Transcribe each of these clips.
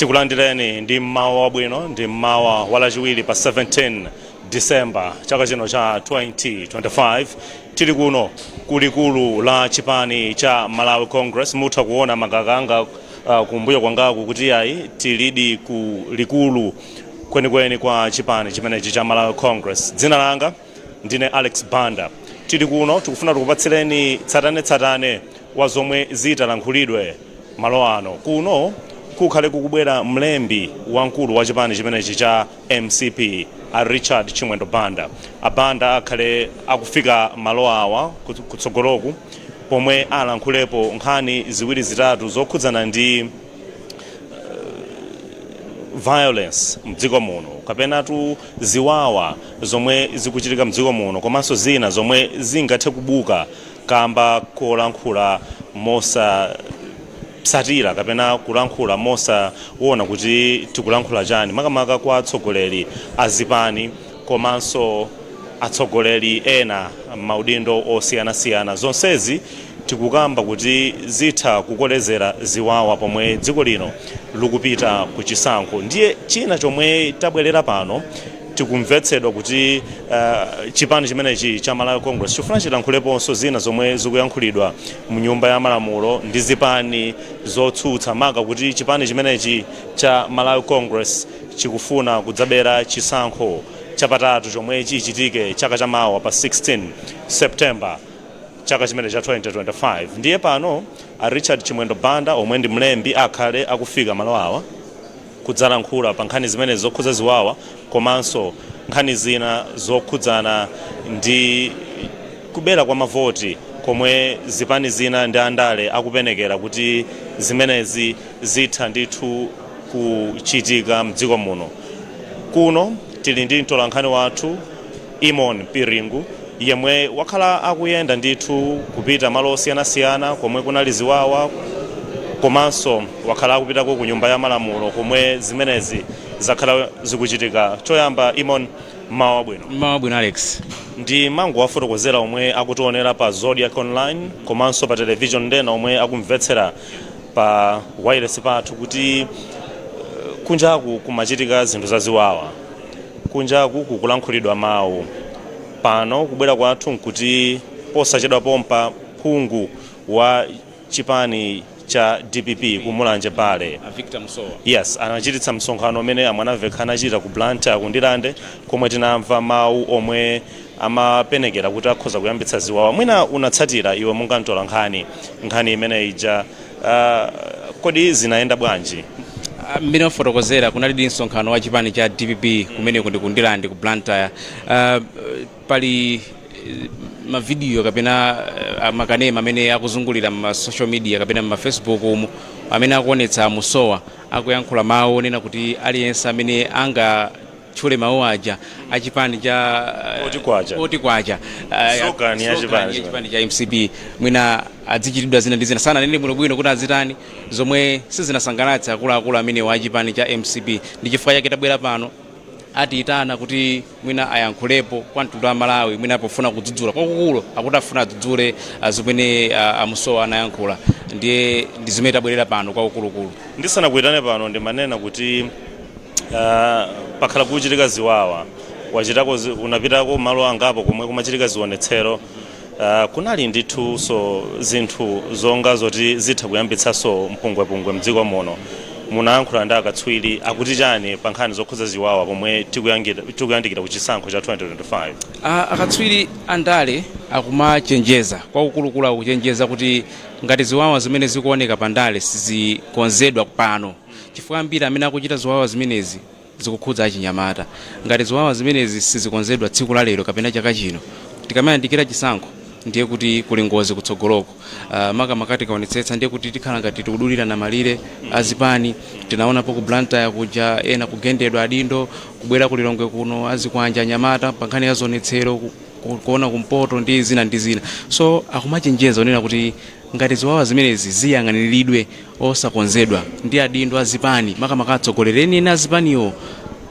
Tikulandireni ndi mmawa wabwino. Ndi mmawa walachiwiri pa 17 December chaka chino cha 2025. Tili kuno kulikulu la chipani cha Malawi Congress. Mutha kuona makakanga kumbuyo kwangaku kuti ayi, tilidi ku likulu kwenikweni kwa chipani chimenechi cha Malawi Congress. Dzina langa ndine Alex Banda. Tili kuno, tikufuna tikupatsireni tsatanetsatane wa zomwe zitalankhulidwe malo ano. Kuno kukhale kukubwera mlembi wamkulu wa chipani chimenechi cha MCP, a Richard Chimwendo Banda. Abanda akhale akufika malo awa kutsogoloku, pomwe alankhulepo nkhani ziwiri zitatu zokhudzana ndi violence mdziko muno, kapenatu ziwawa zomwe zikuchitika mdziko muno, komanso zina zomwe zingathe kubuka kamba kolankhula mosasatira kapena kulankhula mosaona kuti tikulankhula chani, makamaka kwa atsogoleri azipani komanso atsogoleri ena maudindo osiyanasiyana. Zonsezi tikukamba kuti zitha kukolezera ziwawa pomwe dziko lino likupita ku chisankho. Ndiye china chomwe tabwerera pano, tikumvetsedwa kuti chipani chimenechi cha Malawi Congress chifuna chilankhuleponso zina zomwe zikuyankhulidwa mu Nyumba ya Malamulo ndi zipani zotsutsa, maka kuti chipani chimenechi cha Malawi Congress chikufuna kudzabera chisankho chapatatu chomwe chichitike chaka chamawa pa 16 September chaka chimene cha 2025. Ndiye pano a Richard Chimwendo Banda, omwe ndi mlembi, akhale akufika malo awa kudzalankhula pa nkhani zimene zokhudza ziwawa komanso nkhani zina zokhudzana ndi kubera kwa mavoti komwe zipani zina ndi andale akupenekera kuti zimenezi zitha ndithu kuchitika mdziko muno. Kuno tili ndi mtolankhani wathu Imon Piringu, yemwe wakhala akuyenda ndithu kupita malo osiyanasiyana komwe kunali ziwawa, komanso wakhala akupitako ku Nyumba ya Malamulo komwe zimenezi zakhala zikuchitika. Choyamba, Imon, mmawa bwino. Mmawa bwino, Alex. Ndi mangu wafotokozera omwe akutionera pa Zodiak Online komanso pa television, ndena omwe akumvetsera pa wireless pathu, kuti kunjaku kumachitika zinthu zaziwawa, kunjaku kukulankhulidwa mawu. Pano kubwera kwathu nkuti posachedwa pompa phungu wa chipani cha DPP kumulanje Bale, a Victor Musowa, yes, anachititsa msonkhano umene amwanamvekha anachita ku Blantyre, kundilande, komwe tinamva mawu omwe amapenekera kuti akhoza kuyambitsa ziwawa. Mwina unatsatira iwe monga mtolankhani nkhani imene ija. Kodi zinayenda bwanji? Mmene wafotokozera, kunali msonkhano wa chipani cha DPP kumeneko ndi kundilande ku Blantyre. Pali mavidiyo kapena makanema amene akuzungulira ma social media kapena ma Facebook umu, amene akuonetsa Musowa akuyankhula mawu onena kuti aliyense amene angatchule mawu aja achipani cha Oti kwacha. Oti kwacha. Slogan ya slogan chipani. Ya chipani cha MCP, mwina adzichitidwa zina ndi zina. Sananene bwinobwino kuti azitani, zomwe sizinasangalatse akuluakulu amene wa chipani cha MCP. Ndi chifukwa chake tabwera pano, atiyitana kuti mwina ayankhulepo kwa mtundu wa Malawi, mwina pofuna kudzudzula kwakukulu, akuti afuna adzudzule zimene amusowa anayankhula. Ndiye ndi zimene tabwerera pano kwakukulukulu. Ndisanakuyitane pano, ndimanena kuti pakhala kuchitika ziwawa. Wachitako unapitako malo angapo komwe kumachitika zionetsero. Kunali ndithu so zinthu zonga zoti zitha kuyambitsanso mpungwepungwe mdziko muno. Munayankhula ndi akatswiri, akuti chani pa nkhani zokhudza ziwawa pomwe tikuyandikira ku chisankho cha 2025? Akatswiri andale akumachenjeza kwakukulukulu, akuchenjeza kuti ngati ziwawa zimene zikuoneka pandale sizikonzedwa pano, chifukwa ambiri amene akuchita ziwawa zimenezi zikukhudza achinyamata, ngati ziwawa zimenezi sizikonzedwa tsiku la lero kapena chaka chino, tikamayandikira chisankho, ndiye kuti kuli ngozi kutsogoloko. Makamaka tikaonetsetsa, ndiye kuti tikhala ngati tikudulirana malire azipani. Tinaonapo ku Blantyre kuja ena kugendedwa, adindo kubwera ku Lilongwe kuno, azikwanja anyamata pa nkhani ya zionetsero, kuona kumpoto ndi zina ndi zina. So akumachenjeza onena kuti ngati ziwawa zimenezi ziyang'aniridwe osakonzedwa ndi adindo azipani, makamaka atsogoleri enieni azipaniwo,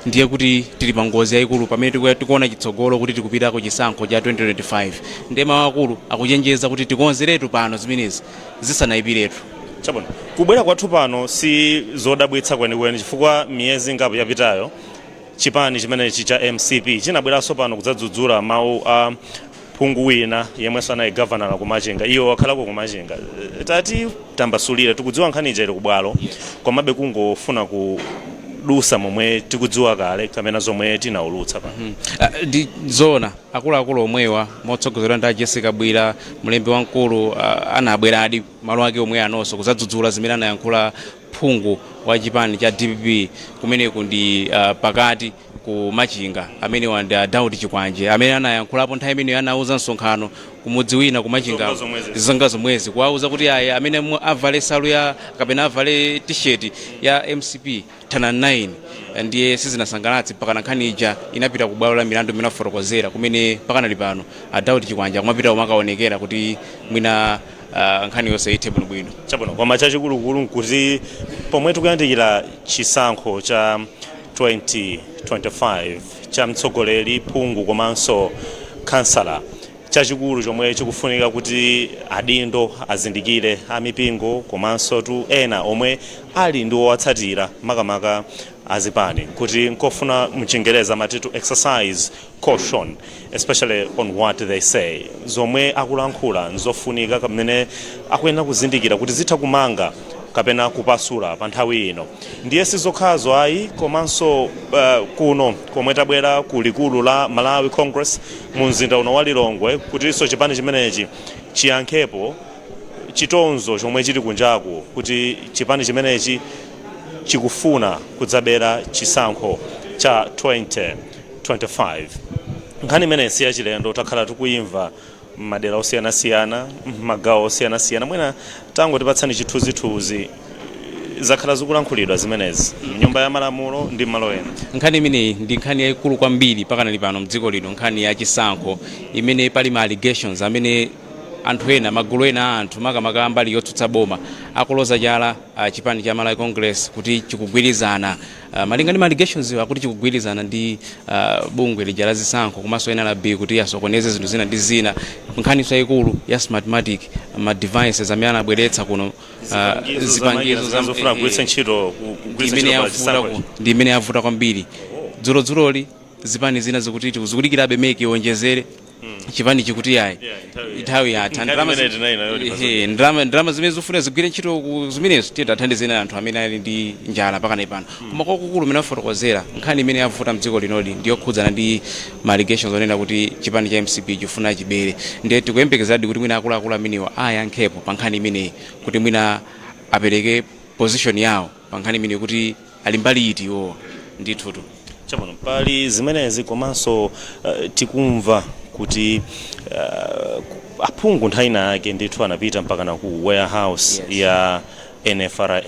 ndiye kuti tili pa ngozi yayikulu pamene tikuona chitsogolo kuti tikupita ku chisankho cha 2025. Ndiye mawu akulu akuchenjeza kuti tikonzeretu pano zimenezi zisanayipiretu. Chabwino, kubwera kwathu pano si zodabwitsa kwenikweni, chifukwa miyezi ingapo yapitayo chipani chimenechi cha MCP chinabweranso pano kudzadzudzula mawu a phungu wina yemwenso anali gavanala kumachinga. Iwo wakhalako kumachinga. Tati tambasulire, tikudziwa nkhani ija ili kubwalo, komabe kungofuna kudusa momwe tikudziwa kale kapena zomwe tinaulutsa pano. Ndi zoona, akuluakulu omwewa motsogozedwa ndi a Jessie Kabwila, mlembi wamkulu, anabweradi malo ake omwe anonso kuzadzudzula zimene anayankhula phungu wa chipani cha DPP kumeneku ndi pakati ku Machinga, amenewa ndi a Daud Chikwanje, amene anayankhulapo nthawi imeneyo, anauza msonkhano kumudzi wina ku Machinga. Zonga zomwezi. Zonga zomwezi, kuwauza kuti ayi, amene avale salu ya kapena avale T-shirt ya MCP thana 9. Ndiye sizinasangalatse mpaka nkhani ija inapita ku bwalo la milandu imene afotokozera, kumene pakanali pano a Daud Chikwanje akumapita kumakaonekera kuti mwina nkhani yonse ithe bwinobwino. Chabwino, koma chachikulukulu nkuti pomwe tikuyandikira chisankho cha 2025 cha mtsogoleri, phungu komanso kansala, chachikulu chomwe chikufunika kuti adindo azindikire, amipingo komanso tu ena omwe ali ndi owatsatira, makamaka azipani, kuti nkofuna, mchingereza amati to exercise caution, especially on what they say. Zomwe akulankhula nzofunika kamene akuyenera kuzindikira kuti zitha kumanga kapena kupasula pa nthawi ino. Ndiye sizokhazo ayi, komanso kuno komwe tabwera ku likulu la Malawi Congress mu mzinda uno wa Lilongwe, kutinso chipani chimenechi chiyankhepo chitonzo chomwe chili kunjaku kuti chipani chimenechi chikufuna kudzabera chisankho cha 2025. Nkhani imene si yachilendo, takhala tikuyimva m'madera osiyanasiyana, m'magawo osiyanasiyana. Mwina tangotipatsani chithunzithunzi, zakhala zikulankhulidwa zimenezi mnyumba ya malamulo ndi malo ena. Nkhani imeneyi ndi nkhani yayikulu kwambiri pakanali pano mdziko lino, nkhani ya chisankho imene pali ma allegations amene anthu ena, magulu ena a anthu, makamaka ambali yotsutsa boma, akuloza chala chipani cha Malawi Congress kuti chikugwirizana, malinga ndi ma allegations akuti chikugwirizana ndi bungwe lija la zisankho komanso NRB kuti asokoneze zinthu zina ndi zina. Nkhaniso yayikulu ya Smartmatic, ma devices amene anabweretsa kuno, zipangizo zofuna kugwiritsa ntchito kugwiritsa imene ntchito pa yavuta chisankho. Ndi imene yavuta kwambiri. Dzulodzuloli zipani zina zikuti tikuzikulirabe MEC iwonjezere, chipani chikuti yayi, Yeah, nthawi nthawi yatha. Nkhani Ndalama imene tinayi nayo ndi ndalama zimene zifuna zigwire ntchito ku zimenezo, tiye tathandizeni anthu amene ali ndi njala pakana pano. Koma kwakukulu imene afotokozera, nkhani imene yavuta mdziko linoli ndiyokhudzana ndi ma allegations onena kuti chipani cha MCP chifuna chibere. Ndiye tikuyembekezeradi kuti mwina akuluakulu amenewa ayankhepo pa nkhani imeneyi, kuti mwina apereke position yawo pa nkhani imeneyi, kuti ali mbali iti iwowa ndithutu. Chabwino, pali zimenezi, komanso tikumva kuti aphungu nthawi ina yake ndithu anapita mpaka na ku warehouse ya NFRA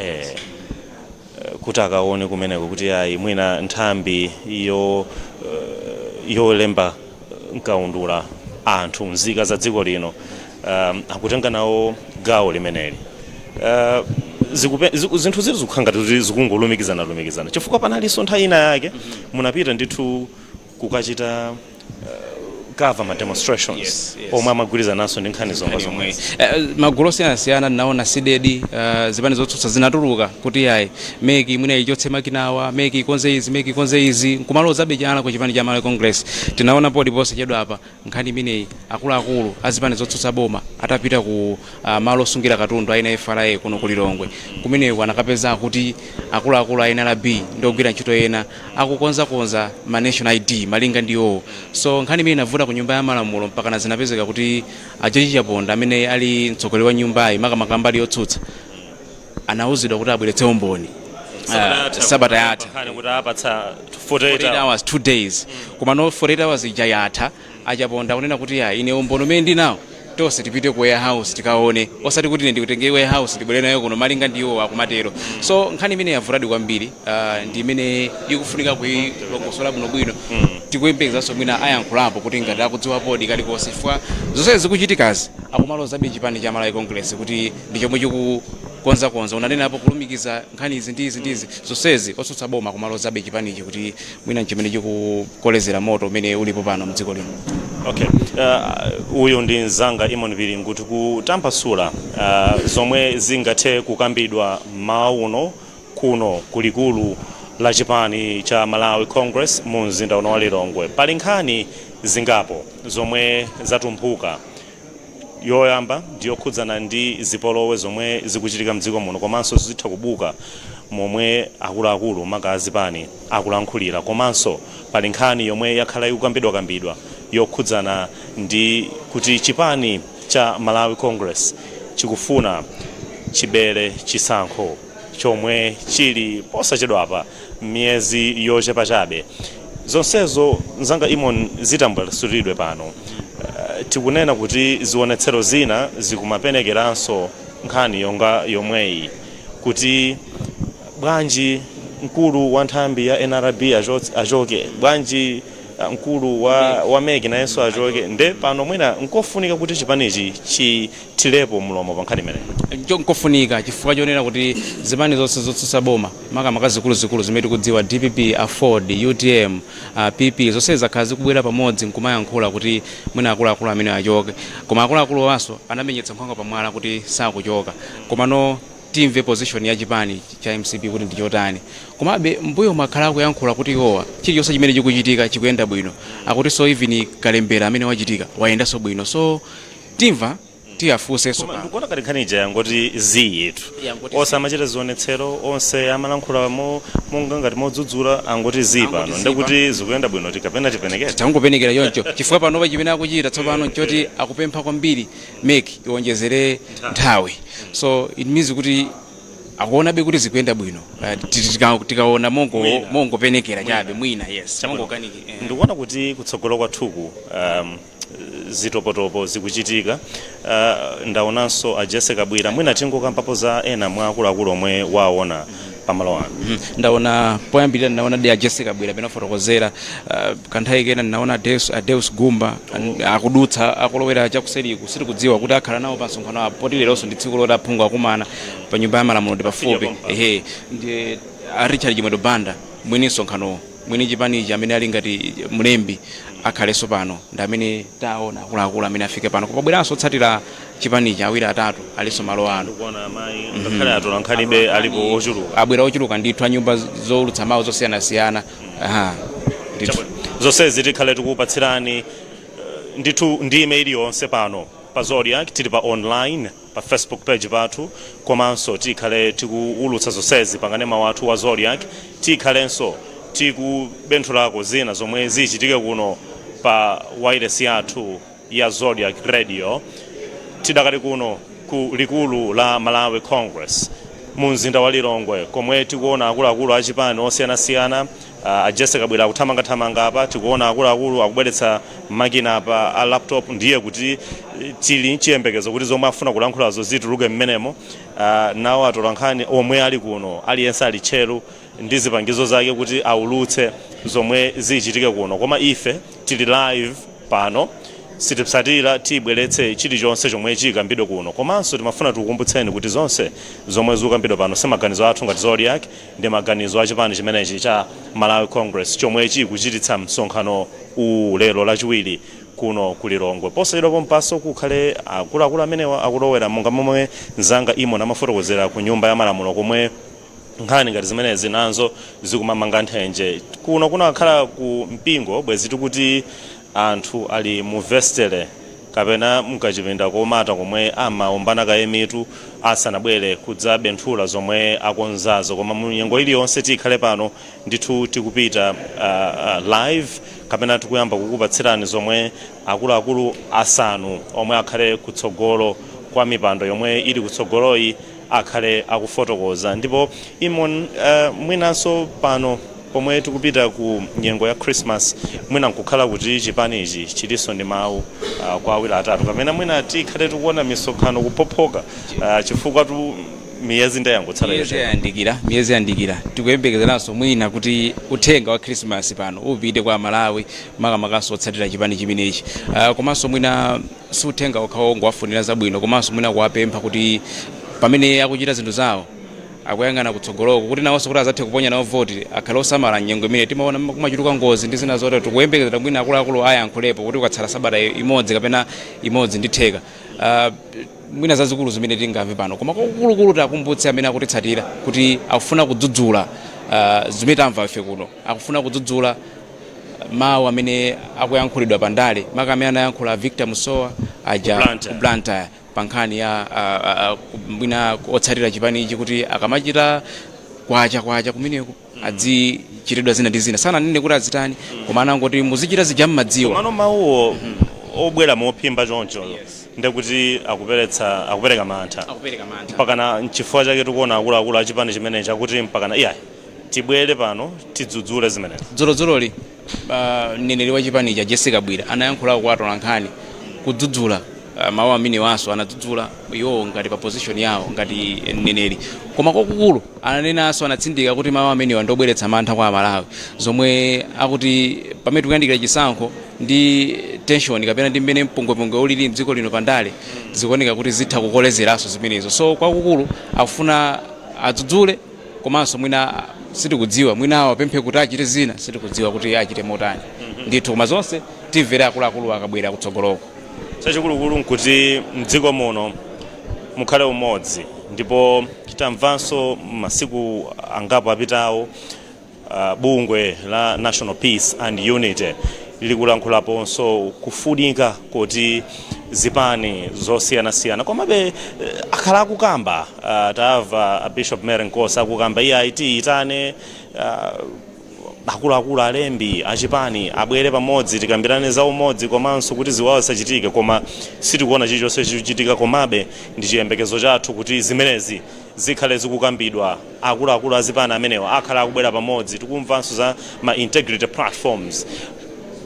kuti akaone kumeneko kuti ayi, mwina nthambi yolemba mkaundula anthu, nzika za dziko lino, akutenga nawo gawo limeneli. Zinthu zili zikukhala ngati kuti zikungolumikizana lumikizana, chifukwa panalinso nthawi ina yake munapita ndithu kukachita cover ma demonstrations omwe amagwirizananso ndi nkhani zonga zomwezi. Magulu osiyanasiyana, ndinaona CDEDI, zipani zotsutsa zinatuluka kuti ayi, MEC mwina ichotse makinawa, MEC ikonze izi, MEC ikonze izi, nkumalozabe chala ku chipani cha Malawi Congress. Tinaona podi posachedwa apa nkhani imeneyi, akuluakulu a zipani zotsutsa boma atapita ku malo osungira katundu a NFRA kuno ku Lilongwe. Kumeneko anakapeza kuti akuluakulu a NRB ndi ogwira ntchito ena akukonzakonza ma national ID, malinga ndi iwowo. So nkhani imene inavuta ku nyumba ya malamulo, mpakana zinapezeka kuti a George Chaponda, amene ali mtsogoleri wa nyumbayi, makamaka mbali yotsutsa, anawuzidwa kuti abweretse umboni. Sabata yatha. Nkhani kuti apatsa 48 48 hours, 2 days, koma no 48 hours ija yatha, achaponda kunena kuti ya, ine umboni umene ndinawo, tonse tipite ku warehouse tikaone, osati kuti ine ndikutenge warehouse ndibwere nayo kuno, malinga ndiwo akumatero. So nkhani imene yavutadi kwambiri ndi imene ikufunika kuilongosola bwinobwino. Tikuyembekezanso mwina ayankhulapo kuti ngati akudziwapodi kalikonse, chifukwa zonse zikuchitikazi akumalozabe chipani cha Malawi Congress kuti ndi chomwe chikukonzakonza. Unanenapo kulumikiza nkhani izi ndi izi ndi izi, zonsezi otsutsa boma kumalozabe chipanichi kuti mwina nchimene chikukolezera moto umene ulipo pano mdziko lino. Okay, uyu ndi mzanga Imon Piringu, tikutambasula zomwe zingathe kukambidwa mmawa uno kuno kulikulu la chipani cha Malawi Congress mu mzinda uno wa Lilongwe. Pali nkhani zingapo zomwe zatumphuka. Yoyamba ndiyokhudzana ndi zipolowe zomwe zikuchitika mdziko muno, komanso zitha kubuka momwe akuluakulu maka azipani akulankhulira. Komanso pali nkhani yomwe yakhala ikukambidwakambidwa yokhudzana ndi kuti chipani cha Malawi Congress chikufuna chibere chisankho chomwe chili posachedwapa, miyezi yochepa chabe. Zonsezo, mzanga Imon, zitambasulidwe pano. Tikunena kuti zionetsero zina zikumapenekeranso nkhani yonga yomweyi, kuti bwanji mkulu wa nthambi ya NRB achoke, bwanji mkulu wa MEC nayenso achoke. Nde pano mwina nkofunika kuti chipanichi chithirepo mlomo pa nkhani imeneyi. Nkofunika chifukwa chonena kuti zipani zonse zotsutsa boma, makamaka zikuluzikulu zimene tikudziwa, DPP, AFORD, UTM, PP, zonse zakhala zikubwera pamodzi nkumayankhula kuti mwina akuluakulu amene achoke, koma akuluakulu waso anamenyetsa nkhwangwa pamwala kuti sakuchoka. Komano timve position ya chipani cha MCP kuti ndi chotani. Komabe mbuyo mwakhala akuyankhula kuti iwowa chilichonse chimene chikuchitika chikuyenda bwino. Akuti so even kalembera amene wachitika wayendanso bwino. So timva, tiyafunsenso Koma pano. Ndikuona ngati nkhani ija yangoti ziyitu. Yangoti. Onse amachita zionetsero, onse amalankhula monga ngati modzudzula, angoti zi Angoti pano zi. Ndekuti zikuyenda bwino, tikapena tipenekere. Tangopenekera choncho, chifukwa panopa chimene akuchita tsopano nchoti akupempha kwambiri MEC iwonjezere nthawi. So it means kuti akuonabe kuti zikuyenda bwino. Tikaona mongo Mwina. Mongopenekera chabe mwina, yes, mongokaniki. Ndikuona kuti kutsogolo kwathuku zitopotopo zikuchitika. Ndaonanso a Jessica Bwira. Mwina tingokambapo za ena mwa akuluakulu omwe waona pamalo ano. Ndaona poyambirira ndinaona di a Jessica Bwira pena fotokozera. Kanthawi kena ndinaona Adeus Gumba akudutsa, akulowera chakuseriku. Sitikudziwa kuti akhala nawo pa msonkhano apo, poti leronso ndi tsiku loti aphungu akumana pa nyumba ya malamulo, ndi pafupi. Pompa. Ehe, ndi a Richard Chimwendo Banda, mwini msonkhanowo, mwini chipanichi, amene ali ngati mlembi, akhalenso pano. Ndi amene taona akuluakulu amene afike pano. Kupabweranso otsatira chipanichi awiri, atatu, alinso malo ano. Ndikuona amayi, ngakhale atola nkhanibe alipo ochuluka. Abwera ochuluka ndithu, a nyumba zowulutsa mawu zosiyanasiyana. Aha, ndithu. Zonsezi tikhale tikukupatsirani ndithu ndime iliyonse pano pa Zodiak. Tili pa online pa Facebook page pathu, komanso tikhale tikuwulutsa zonsezi pakanema wathu wa Zodiak. Tikhalenso tikubenthulako zina zomwe zichitike kuno pa wireless yathu ya Zodiak Radio. Tidakali kuno ku likulu la Malawi Congress mu mzinda wa Lilongwe, komwe tikuona akuluakulu achipani osiyanasiyana. A Jessica Bwira akuthamangathamanga apa. Tikuona akuluakulu akubweretsa makina apa a laptop, ndiye kuti tili mchiyembekezo kuti zomwe afuna kulankhulazo zituluke mmenemo. Nawo atola nkhani omwe ali kuno, aliyense ali tcheru ndi zipangizo zake kuti aulutse zomwe zichitike kuno. Koma ife tili live pano, sitipsatira, tibweretse chilichonse chomwe chikambidwe kuno. Komanso timafuna tikukumbutseni kuti zonse zomwe zikukambidwa pano si maganizo athu ngati Zodiak, ndi maganizo a chipani chimenechi cha Malawi Congress chomwe chikuchititsa msonkhano uwu lero Lachiwiri kuno ku Lilongwe. Posachedwapo mpaso kukhale akuluakulu amenewa akulowera, monga momwe mzanga Imon amafotokozera, ku nyumba ya malamulo komwe nkhani ngati zimenezi nazo zikumamanga nthenje. Kuno kunakhala ku mpingo, bwezi tikuti anthu ali mu vestry kapena mkachipinda komata komwe amaombana kaye mitu asanabwere kudzabenthula zomwe akonzazo. Koma mu nyengo iliyonse tikhale pano ndithu tikupita live kapena tikuyamba kukupatsirani zomwe akuluakulu asanu omwe akhale kutsogolo kwa mipando yomwe ili kutsogoloyi akhale akufotokoza. Ndipo Imon, mwinanso pano pomwe tikupita ku nyengo ya Christmas, mwina nkukhala kuti chipanichi chilinso ndi mawu kwa awiri atatu, kapena mwina tikhale tikuona misonkhano kuphophoka, chifukwa tu miyezi ndeyangotsala Miyezi yochepa. yayandikira, miyezi yayandikira. Tikuyembekezeranso mwina kuti uthenga wa Christmas pano upite kwa Malawi, makamakaso otsatira chipani chimenechi. Komanso mwina si uthenga okhawo ongowafunira zabwino, komanso mwina kuwapempha kuti pamene akuchita zinthu zawo Akuyang'ana kutsogoloko kuti nawonso kuti azathe kuponya nawo voti, akhale osamala nyengo imene timaona kumachuluka ngozi ndi zina zotero. Tikuyembekezera mwina akuluakulu ayankhulepo kuti kukatsala sabata imodzi kapena imodzi ndi theka, mwina zazikulu zimene tingamve pano. Koma kwakukulukulu takumbutse amene akutitsatira kuti akufuna kudzudzula zimene tamva ife kuno, akufuna kudzudzula mawu amene akuyankhulidwa pandale, maka amene anayankhula Victor Musowa aja Ku Blantyre. Ku Blantyre, pa nkhani ya mwina otsatira chipanichi kuti akamachita kwacha kwacha kumeneko adzichitidwa zina ndi zina. Sananene kuti azitani, koma anangoti muzichita zija mmadziwa. Komano mawuwo obwera mophimba choncho ndekuti akuperetsa, akupereka mantha. Akupereka mantha. Mpakana nchifukwa chake tikuona akuluakulu achipani chimenechi akuti mpakana iyayi, tibwere pano tidzudzule zimenezi. Dzolodzololi mneneri wa chipanicha Jessica Bwira anayankhulako kwa atolankhani kudzudzula mawu amenewanso. Anadzudzula iwowo ngati pa position yawo ngati mneneri, koma kwakukulu ananenanso, anatsindika kuti mawu amenewa ndobweretsa mantha kwa Amalawi, zomwe akuti pamene tikuyandikira chisankho ndi tension kapena ndi mmene mpungwepungwe ulili mdziko lino pandale, zikuoneka kuti zitha kukolezeranso zimenezo. So kwakukulu akufuna adzudzule, komanso mwina sitikudziwa, mwina awapemphe kuti achite zina, sitikudziwa kuti achite motani ndithu, koma zonse timvere akuluakulu akabwera kutsogoloko. Chachikulukulu nkuti mdziko muno mukhale umodzi, ndipo tamvanso masiku angapo apitawo bungwe la National Peace and Unity likulankhulaponso kufunika kuti zipani zosiyanasiyana, komabe akhala akukamba, tamva a Bishop Mary Nkosi akukamba, iye tiyitane akuluakulu alembi achipani abwere pamodzi tikambirane za umodzi komanso kuti ziwawa zisachitike, koma sitikuona chilichonse chikuchitika. Komabe ndi chiyembekezo chathu kuti zimenezi zikhale zikukambidwa, akuluakulu azipani amenewa akhala akubwera pamodzi. Tikumvanso za ma integrity platforms,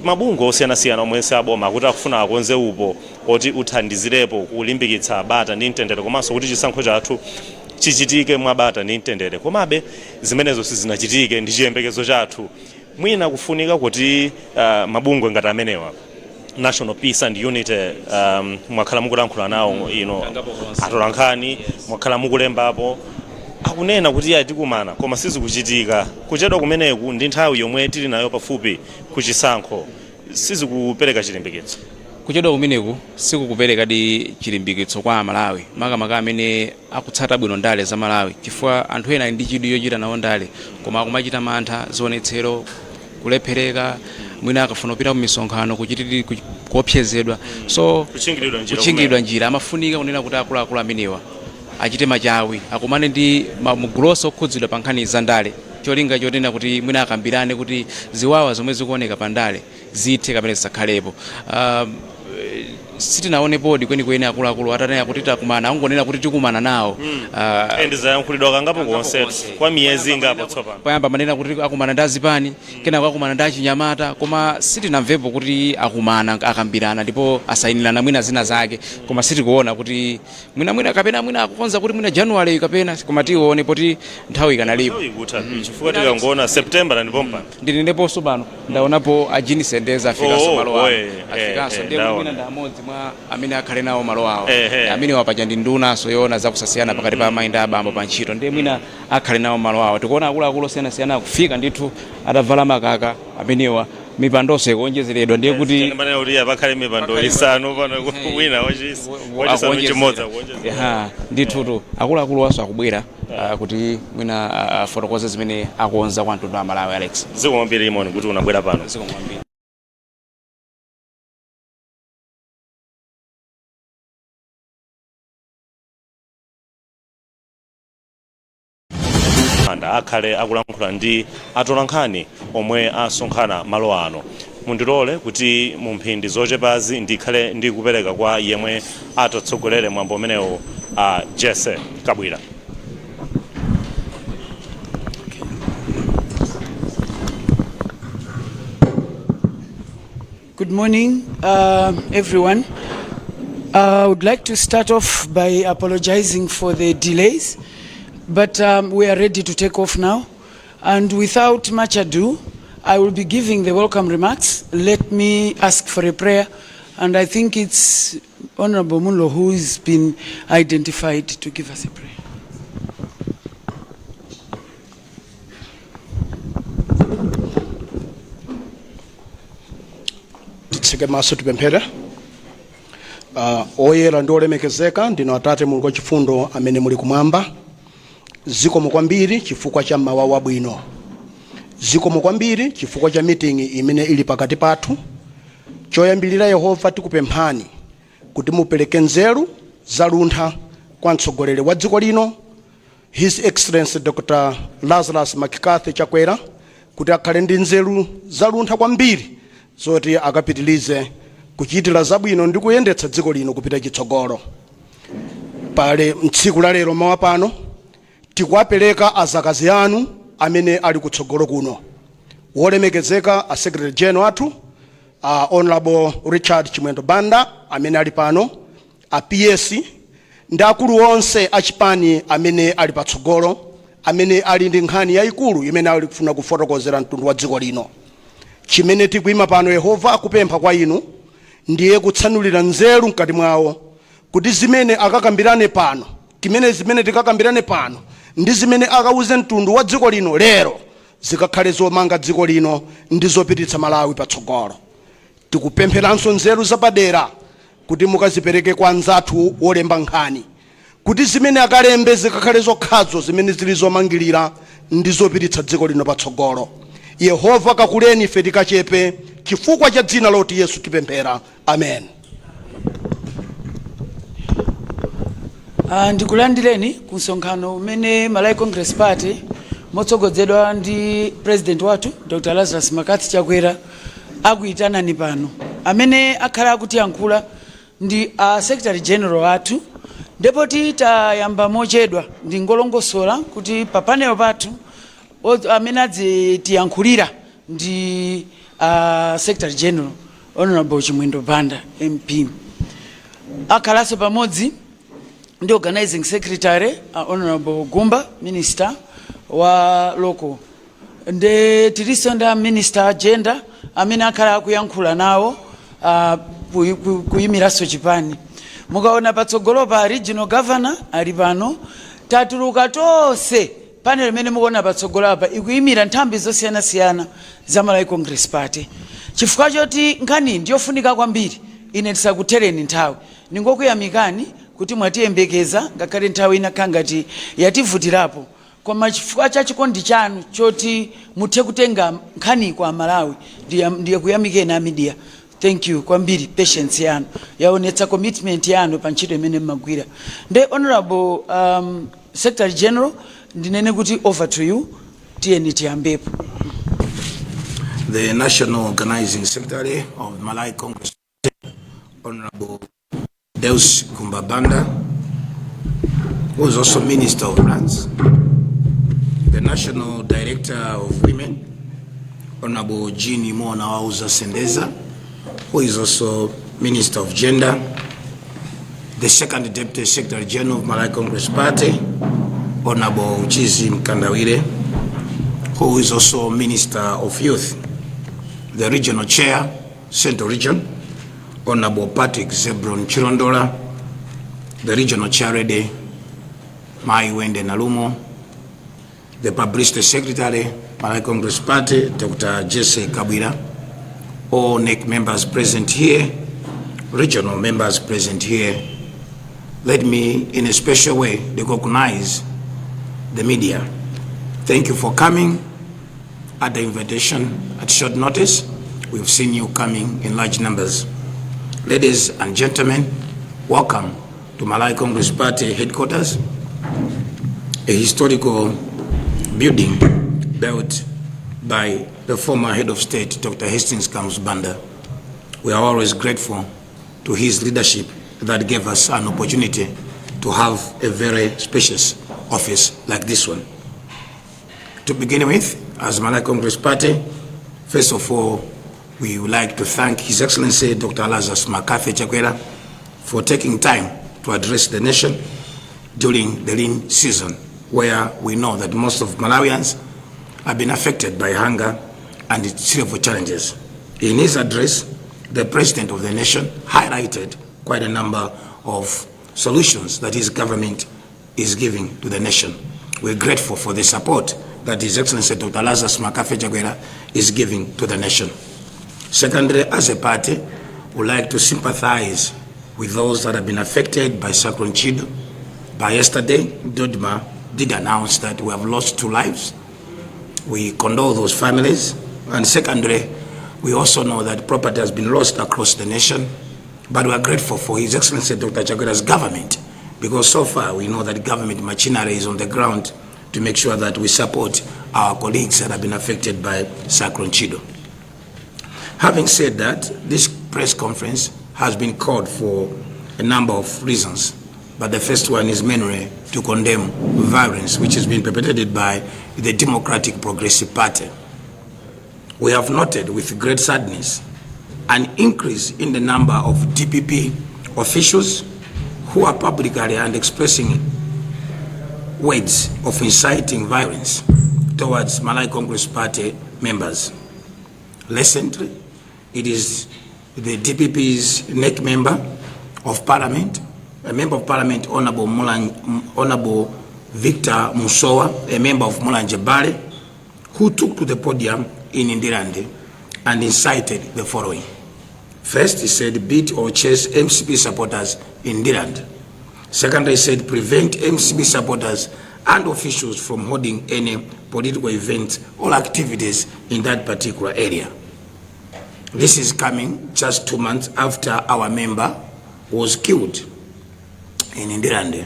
mabungwe osiyanasiyana omwe si aboma akuti akufuna akonze upo oti uthandizirepo kulimbikitsa bata ndi mtendere komanso kuti chisankho chathu chichitike mwabata ndi mtendere, komabe zimenezo sizinachitike. Ndi chiyembekezo chathu mwina kufunika kuti mabungwe ngati amenewa, National Peace and Unity, mwakhala mukulankhula nawo ino Kangapo konse. Atolankhani mwakhala mukulembapo, akunena kuti iye tikumana koma sizikuchitika. Kuchedwa kumeneku ndi nthawi yomwe tili nayo pafupi kuchisankho sizikupereka chilimbikitso. Kuchedwa kumeneku sikukuperekadi chilimbikitso kwa Amalawi, makamaka amene akutsata bwino ndale za Malawi, chifukwa anthu ena ali ndi chidwi chochita nawo ndale koma akumachita mantha, zionetsero, kulephereka, mwina akafuna kupita ku misonkhano kuopsezedwa. So kuchingiridwa njira. Kuchingiridwa njira. Amafunika kunena kuti akuluakulu amenewa achite machawi, akumane ndi mugulu onse okhudzidwa pa nkhani za ndale, cholinga chonena kuti mwina akambirane kuti ziwawa zomwe zikuoneka pa ndale zithe kapena zisakhalepo. Sitinaonepodi kwenikweni akuluakulu atanena kuti takumana, angonena kuti tikumana nawo. And zayankhulidwa kangapo konse kwa miyezi ingapo tsopano. Poyamba manena kuti akumana ndi azipani, kenako akumana ndi achinyamata, koma sitinamvepo kuti akumana, akambirana ndipo asayinirana mwina zina zake. Koma sitikuona kuti mwina kapena mwina akukonza kuti mwina January kapena, koma tione poti nthawi ikanalipo. Nthawi ikutha, chifukwa tikangoona September ndipo mpano. Ndineneponso pano ndaonapo a Jean Sendeza afikanso Oh, malo awo. Afikanso. Ndiye kuti ndaona. mwina ndi amodzi mwa amene akhale nawo malo awo. Ehe. Amene wapaja ndi ndunanso yoona zakusasiyana pakati pa amayi ndi abambo pa ntchito, ndiye mwina akhale nawo malo awo. Tikuona akuluakulu osiyanasiyana akufika ndithu atavala makaka amenewa, mipandonso ikuonjezeredwa, ndiye kuti manena kuti pakhale mipando isanu pano, wina wachisanu chimodzi akuonjezera. Aha, ndithutu akuluakulu waso akubwera kuti mwina afotokoze zimene akuonza kwa mtundu wa Malawi, Alex. Zikomo kwambiri, Imoni, kuti unabwera pano. Zikomo kwambiri. Anda akhale akulankhula ndi atolankhani omwe asonkhana malo ano. Mundilole kuti mu mphindi zochepazi ndikhale ndikupereka kwa yemwe atatsogolere mwambo umenewu, a Jesse Kabwira. Good morning, everyone. I would like to start off by apologizing for the delays, but we are ready to take off now. And without much ado, I will be giving the welcome remarks. Let me ask for a prayer, and I think it's Honorable Munlo who has been identified to give us a prayer. Titseke maso, tipemphere. Oyera ndi olemekezeka ndinu Atate Mulungu wachifundo amene muli kumwamba, zikomo kwambiri chifukwa cha mawa wabwino, zikomo kwambiri chifukwa cha meeting imene ili pakati pathu. Choyambilira, Yehova, tikupemphani kuti mupereke nzeru zaluntha kwa mtsogoleri wa dziko lino, His Excellency Dr Lazarus McCarthy Chakwera, kuti akhale ndi nzeru zaluntha kwambiri zoti akapitilize kuchitira zabwino ndi kuyendetsa dziko lino kupita chitsogolo. Pale mtsiku la lero mawa pano tikuwapereka azakazi anu amene ali kutsogolo kuno, wolemekezeka a Secretary General athu, Honorable Richard Chimwendo Banda amene ali pano, a PS ndi akulu onse achipani amene ali patsogolo, amene ali ndi nkhani yayikulu imene ali kufuna kufotokozera mtundu wa dziko lino. Chimene tikuyima pano, Yehova, akupempha kwa inu ndiye kutsanulira nzeru mkati mwawo, kuti zimene akakambirane pano, timene zimene tikakambirane pano ndi zimene akauze mtundu wa dziko lino lero zikakhale zomanga dziko lino ndi zopititsa Malawi patsogolo. Tikupempheranso nzeru zapadera kuti mukazipereke kwa anzathu wolemba nkhani, kuti zimene akalembe zikakhale zokhazo zimene zili zomangirira ndi zopititsa dziko lino patsogolo. Yehova, kakuleni, ife tikachepe, chifukwa cha dzina loti Yesu tipemphera, amen. Ndikulandireni ku msonkhano umene Malawi Congress Party motsogozedwa ndi President wathu Dr Lazarus McCarthy Chakwera akuyitanani pano. Amene akhala akutiyankhula ndi a Secretary General athu, ndipo titayamba mochedwa ndi ngolongosola kuti pa panel pathu amene adzitiyankhulira ndi Secretary General Honorable Chimwendo Banda MP. Akhalanso pamodzi ndi Organizing Secretary, Honorable Gumba, Minister wa Local, nde tilinso ndi a Minister Gender amene akhala akuyankhula nawo kuyimiranso chipani. Mukaona patsogolo pa Regional Governor ali pano, tatuluka tonse. Panel imene mukuona patsogolo apa ikuyimira nthambi zosiyanasiyana za Malawi Congress Party. Chifukwa choti nkhani ndiyofunika kwambiri, ine tisakuthereni nthawi, ningokuyamikani kuti mwatiyembekeza ngakhale nthawi inakhala ngati yativutirapo, koma chifukwa cha chikondi chanu choti muthe kutenga nkhani kwa Malawi, ndiye kuyamikeni a media. Thank you kwambiri. Patience yanu yaonetsa commitment yanu pa ntchito imene mmagwira. Nde Honorable Secretary General, ndinene kuti over to you. Tiyeni tiyambepo. The National Organizing Secretary of Malawi Congress, Honorable Deus Gumba Banda, who is also Minister of Lands, the National Director of Women, Honorable Jean Mona Wauza Sendeza, who is also Minister of Gender, the Second Deputy Secretary General of Malawi Congress Party, Honorable Uchizi Mkandawire, who is also Minister of Youth, the Regional Chair, Central Region, Honorable Patrick Zebron Chilondola, the Regional Chair, Mai Wende Nalumo, the Publicity Secretary, Malawi Congress Party, Dr. Jesse Kabwira, all NEC members present here, regional members present here. Let me, in a special way, recognize the media. Thank you for coming at the invitation at short notice. We've seen you coming in large numbers. Ladies and gentlemen, welcome to Malawi Congress Party headquarters, a historical building built by the former head of state, Dr. Hastings Kamuzu Banda. We are always grateful to his leadership that gave us an opportunity to have a very spacious office like this one. To begin with, as Malawi Congress Party, first of all, we would like to thank His Excellency Dr. Lazarus McCarthy Chakwera for taking time to address the nation during the lean season, where we know that most of Malawians have been affected by hunger and its several challenges. In his address, the President of the nation highlighted quite a number of solutions that his government is giving to the nation. We're grateful for the support that His Excellency Dr. Lazarus McCarthy Chakwera is giving to the nation. Secondly, as a party, Would like to sympathize with those that have been affected by Cyclone Chido. By yesterday, DoDMA did announce that we have lost two lives. We condole those families. And secondly, we also know that property has been lost across the nation. But we are grateful for His Excellency Dr. Chakwera's government, because so far we know that government machinery is on the ground to make sure that we support our colleagues that have been affected by Cyclone Chido. Having said that, this press conference has been called for a number of reasons. But the first one is mainly to condemn violence which has been perpetrated by the Democratic Progressive Party. We have noted with great sadness an increase in the number of DPP officials who are publicly and expressing words of inciting violence towards Malawi Congress Party members. Recently, it is the DPP's NEC member of parliament, a member of parliament, Honorable Victor Musowa, a member of Mulanje Bale, who took to the podium in Ndirande and incited the following. First, he said, "Beat or chase MCP supporters in Ndirande." Secondly, he said, "Prevent MCP supporters and officials from holding any political events or activities in that particular area." This is coming just 2 months after our member was killed in Ndirande.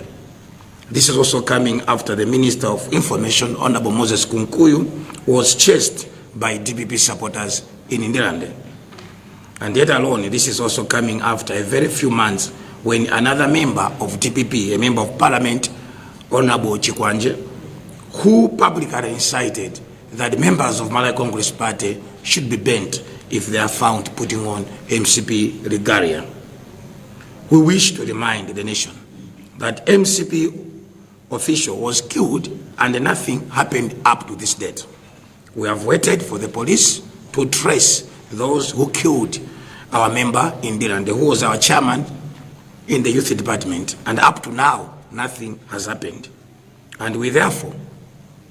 This is also coming after the Minister of Information, Honorable Moses Kunkuyu, was chased by DPP supporters in Ndirande. And yet alone, this is also coming after a very few months when another member of DPP, a member of parliament, Honorable Chikwanje, who publicly incited that members of Malawi Congress Party should be burnt if they are found putting on MCP regalia. We wish to remind the nation that MCP official was killed and nothing happened up to this date. We have waited for the police to trace those who killed our member in Ndirande, who was our chairman in the youth department, and up to now, nothing has happened. And we therefore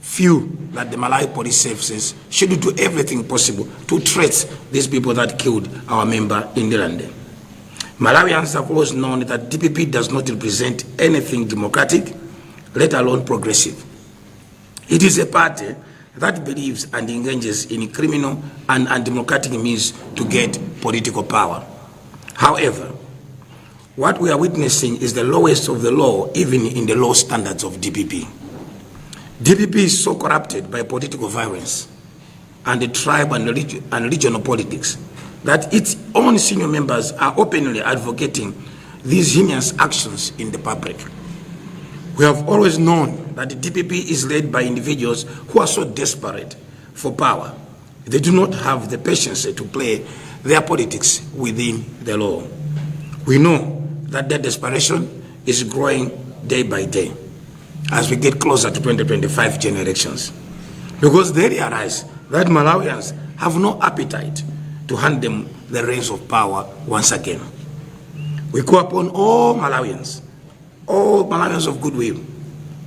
feel that the Malawi Police Services should do everything possible to trace these people that killed our member in Ndirande. Malawians have always known that DPP does not represent anything democratic, let alone progressive. It is a party that believes and engages in criminal and undemocratic means to get political power. However, what we are witnessing is the lowest of the low, even in the low standards of DPP. DPP is so corrupted by political violence and the tribe and regional politics that its own senior members are openly advocating these heinous actions in the public. We have always known that the DPP is led by individuals who are so desperate for power. They do not have the patience to play their politics within the law. We know that their desperation is growing day by day as we get closer to 2025 general elections, because they realize that Malawians have no appetite to hand them the reins of power once again. We call upon all Malawians of goodwill,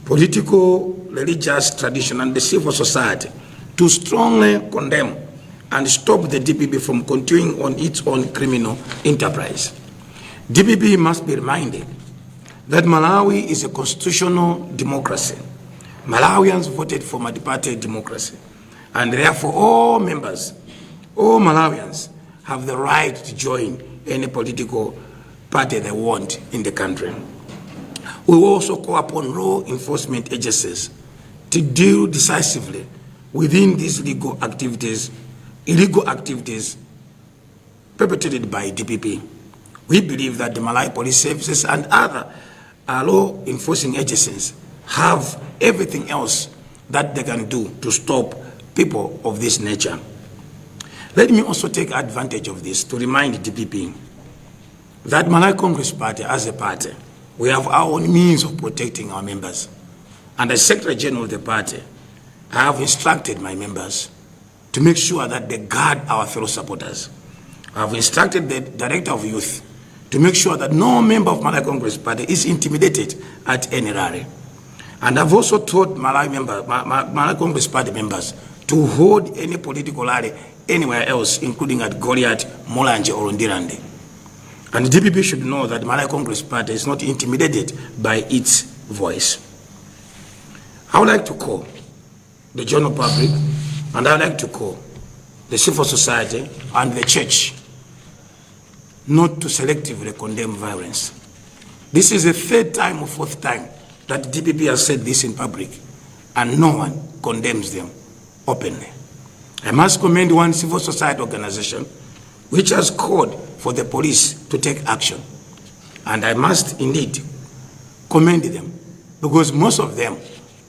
political, religious tradition, and the civil society to strongly condemn and stop the DPP from continuing on its own criminal enterprise. DPP must be reminded that Malawi is a constitutional democracy. Malawians voted for multi-party democracy, and therefore all members, all Malawians, have the right to join any political party they want in the country. We will also call upon law enforcement agencies to deal decisively within these legal activities, illegal activities perpetrated by DPP. We believe that the Malawi Police Services and other law enforcing agencies have everything else that they can do to stop people of this nature. Let me also take advantage of this to remind DPP that Malawi Congress Party, as a party, we have our own means of protecting our members. And as Secretary General of the party, I have instructed my members to make sure that they guard our fellow supporters. I have instructed the Director of Youth to make sure that no member of Malawi Congress Party is intimidated at any rally. And I've also told Malawi Congress Party members to hold any political rally anywhere else, including at Goliath, Mulanje, or Ndirande. And the DPP should know that Malawi Congress Party is not intimidated by its voice. I would like to call the general public, and I would like to call the civil society and the church not to selectively condemn violence. This is the third time or fourth time that DPP has said this in public, and no one condemns them openly. I must commend one civil society organization which has called for the police to take action. And I must indeed commend them because most of them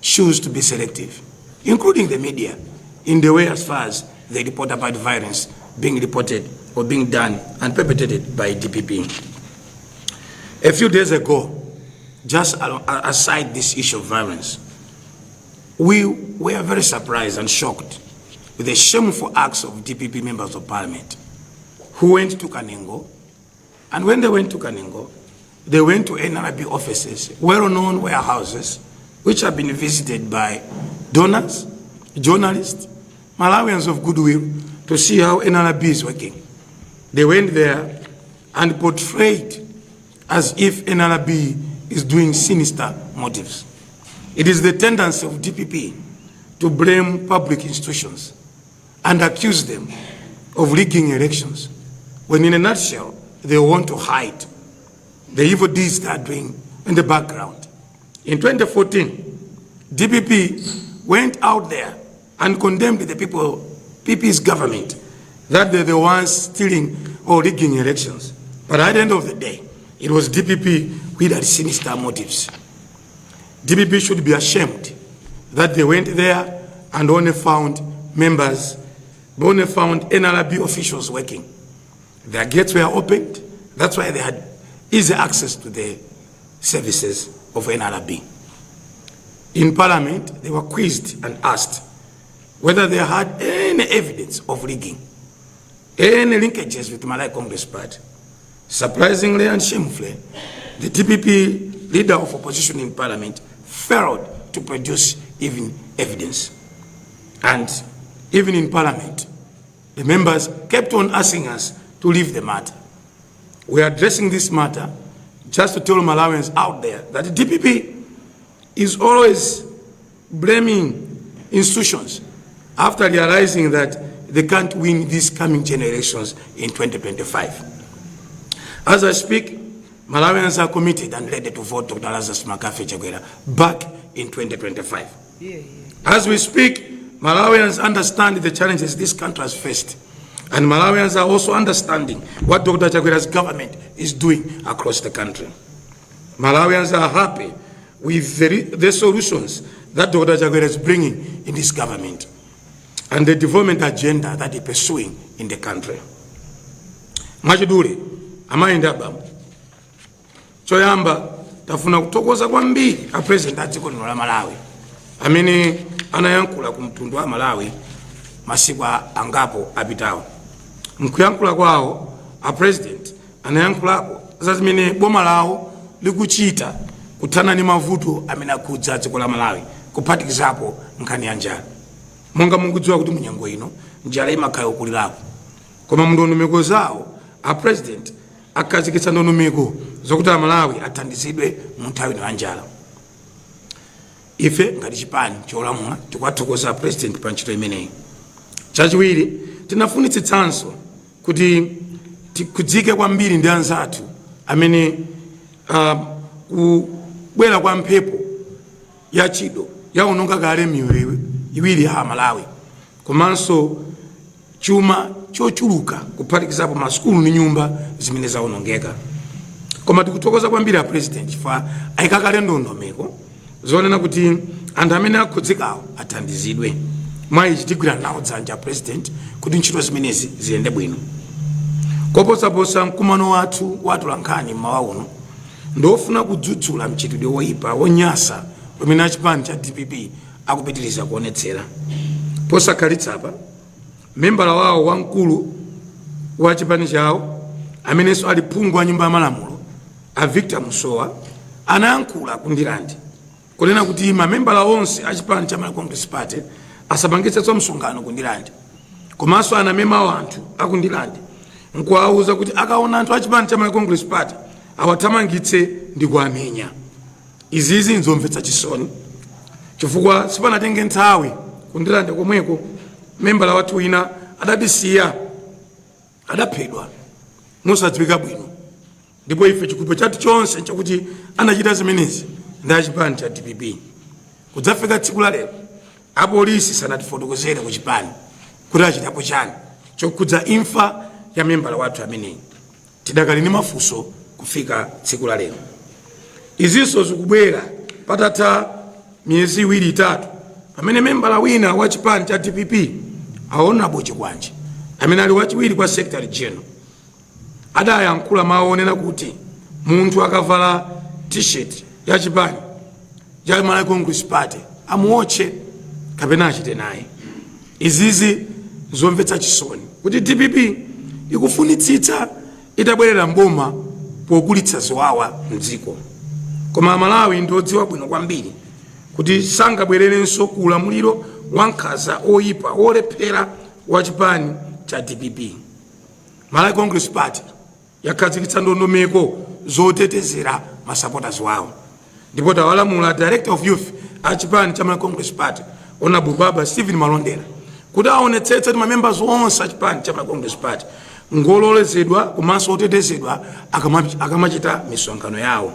choose to be selective, including the media, in the way as far as they report about violence being reported or being done and perpetrated by DPP. A few days ago, just aside this issue of violence, we were very surprised and shocked with the shameful acts of DPP members of parliament who went to Kanengo. And when they went to Kanengo, they went to NRB offices, well-known warehouses, which have been visited by donors, journalists, Malawians of goodwill, to see how NRB is working. They went there and portrayed as if NRB is doing sinister motives. It is the tendency of DPP to blame public institutions and accuse them of rigging elections, when in a nutshell, they want to hide the evil deeds they are doing in the background. In 2014, DPP went out there and condemned the people, PP's government, that they're the ones stealing or rigging elections. But at the end of the day, it was DPP who had sinister motives. DPP should be ashamed that they went there and only found members, only found NRB officials working. Their gates were opened. That's why they had easy access to the services of NRB. In Parliament, they were quizzed and asked whether they had any evidence of rigging, any linkages with the Malawi Congress Party. Surprisingly and shamefully, the DPP leader of opposition in Parliament failed to produce even evidence. And even in Parliament, the members kept on asking us to leave the matter. We are addressing this matter just to tell Malawians out there that the DPP is always blaming institutions after realizing that they can't win these coming generations in 2025. As I speak, Malawians are committed and ready to vote Dr. Lazarus McCarthy Chakwera back in 2025. As we speak, Malawians understand the challenges this country has faced. And Malawians are also understanding what Dr. Chakwera's government is doing across the country. Malawians are happy with the solutions that Dr. Chakwera is bringing in this government and the development agenda that he's pursuing in the country. Mwachidule, amayi ndi abambo, choyamba tafuna kuthokoza kwambiri a President a dziko lino la Malawi amene anayankhula ku mtundu wa Malawi masiku angapo apitawo. Mkuyankhula kwawo, a President anayankhulapo za zimene boma lawo likuchita kuthana ndi mavuto amene akhudza dziko la Malawi, kuphatikizapo nkhani ya njala. Monga mukudziwa kuti munyengo ino njala imakhala yokulirapo, koma mndondomeko zawo a President akhazikitsa ndondomeko zokuti Amalawi athandizidwe mu nthawi ino ya njala. Ife ngati chipani cholamula tikuwathokoza President pa ntchito imeneyi. Chachiwiri, tinafunitsitsanso kuti tikudzike kwambiri ndi anzathu amene kubwera kwa mphepo ya Chido yaononga kale miyoyo iwiri ya Amalawi komanso chuma chochuluka, kuphatikizapo masukulu ndi nyumba zimene zawonongeka. Koma tikuthokoza kwambiri a President chifukwa ayika kale ndondomeko zonena kuti anthu amene akhudzikawo athandizidwe. Mwa ichi tigwira nawo dzanja President kuti ntchito zimenezi ziyende bwino. Koposaposa, mkumano wathu wa atolankhani mmawa uno ndofuna kudzudzula mchitidwe woyipa wonyasa umene achipani cha DPP akupitiriza kuonetsera. Posakhalitsa, membala wawo wamkulu wa chipani chawo amenenso ali phungu wa nyumba ya malamulo, a Victor Musowa, anayankhula ku Ndirande kunena kuti mamembala onse a chipani cha Malawi Congress Party asapangitsenso msonkhano ku Ndirande, komanso anamema anthu aku Ndirande. Nkuwauza kuti akaona anthu achipani cha Malawi Congress Party awathamangitse ndi kuamenya. Izizi nzomvetsa chisoni chifukwa sipanatenge nthawi, ku Ndirande komweko membala wathu wina adatisiya, adaphedwa mosadziwika bwino, ndipo ife chikhulupiriro chathu chonse nchakuti anachita zimenezi ndi achipani cha DPP. Kudzafika tsiku la lero, apolisi sanatifotokozere ku chipani kuti achitapo chani chokhudza imfa ya membala wathu ameneyi. Tidakali ndi mafunso kufika tsiku la lero. Izinso zikubwera patatha miyezi 2, 3 pamene membala wina wa chipani cha DPP, a Honorable Chikwanje, amene ali wachiwiri kwa Secretary General, adayankhula mawu onena kuti munthu akavala T-shirt ya chipani cha Malawi Congress Party amuotche kapena achite naye. Izizi zomvetsa chisoni kuti DPP ikufunitsitsa itabwerera mboma pokulitsa ziwawa mdziko, koma Amalawi ndi odziwa bwino kwambiri kuti sangabwererenso ku ulamuliro wa nkhanza, oyipa, wolephera wa chipani cha DPP. Malawi Congress Party yakhazikitsa ndondomeko zotetezera masupporters wawo, ndipo tawalamula Director of Youth a chipani cha Malawi Congress Party, Honorable Baba Stephen Malondera, kuti aonetsetse kuti mamembers onse a chipani cha Malawi Congress Party ngololezedwa komanso otetezedwa akamachita misonkhano yawo,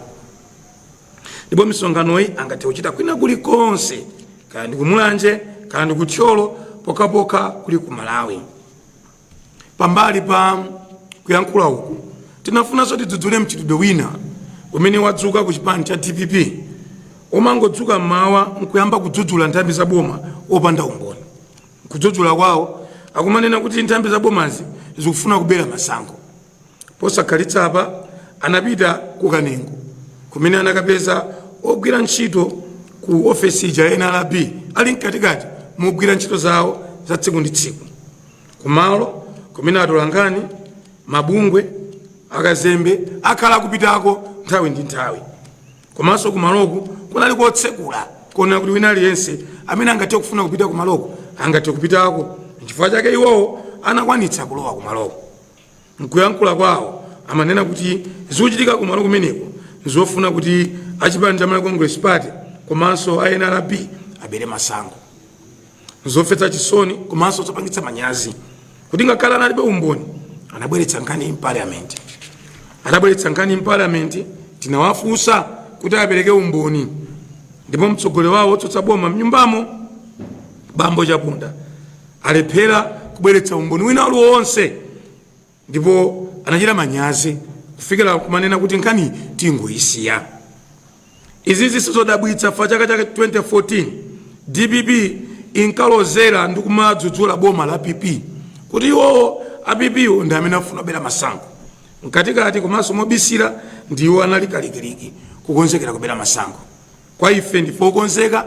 ndipo misonkhanoyi angathe kuchita kwina kulikonse, kaya ndi kuMulanje, kaya ndi kuThyolo, pokhapokha kuli ku Malawi. Pambali pa kuyankhula uku, tinafunanso tidzudzule mchitidwe wina umene wadzuka ku chipani cha DPP, umangodzuka mmawa nkuyamba kudzudzula nthambi za boma opanda umboni. Kudzudzula kwawo akumanena kuti nthambi za bomazi zikufuna kubera masankho. Posakhalitsa apa anapita ku Kanengo kumene anakapeza ogwira ntchito ku ofesi ija ya NRB ali mkatikati mogwira ntchito zawo za tsiku ndi tsiku, kumalo kumene atolankhani, mabungwe, akazembe akhala akupitako nthawi ndi nthawi. Komanso kumaloku kunali kotsekula, kuona kuti wina aliyense amene angathe kufuna kupita kumaloko angathe kupitako. Nchifukwa chake iwowo anakwanitsa kulowa kumaloko. Nkuyankhula kwawo amanena kuti zikuchitika kumalo kumeneko nzofuna kuti achipani cha Malawi Congress Party komanso a NRB abere masankho. Nzomvetsa chisoni komanso zopangitsa manyazi kuti ngakhale analibe umboni, anabweretsa nkhani in Parliament. Adabweretsa nkhani in Parliament, tinawafunsa kuti apereke umboni, ndipo mtsogoleri wawo wotsutsa boma mnyumbamo, Bambo Chaponda, alephera kubweretsa umboni wina uliwonse, ndipo anachita manyazi kufikira kumanena kuti nkhani tingoyisiya. Izi zisizodabwitsa fa chaka cha 2014 DPP inkalozera ndi kumadzudzula boma la PP kuti iwowo a PP wo ndi amene afuna kubera masankho. Mkatikati komanso mobisira, ndiwo anali kalikiliki kukonzekera kubera masankho. Kwa ife, ndife okonzeka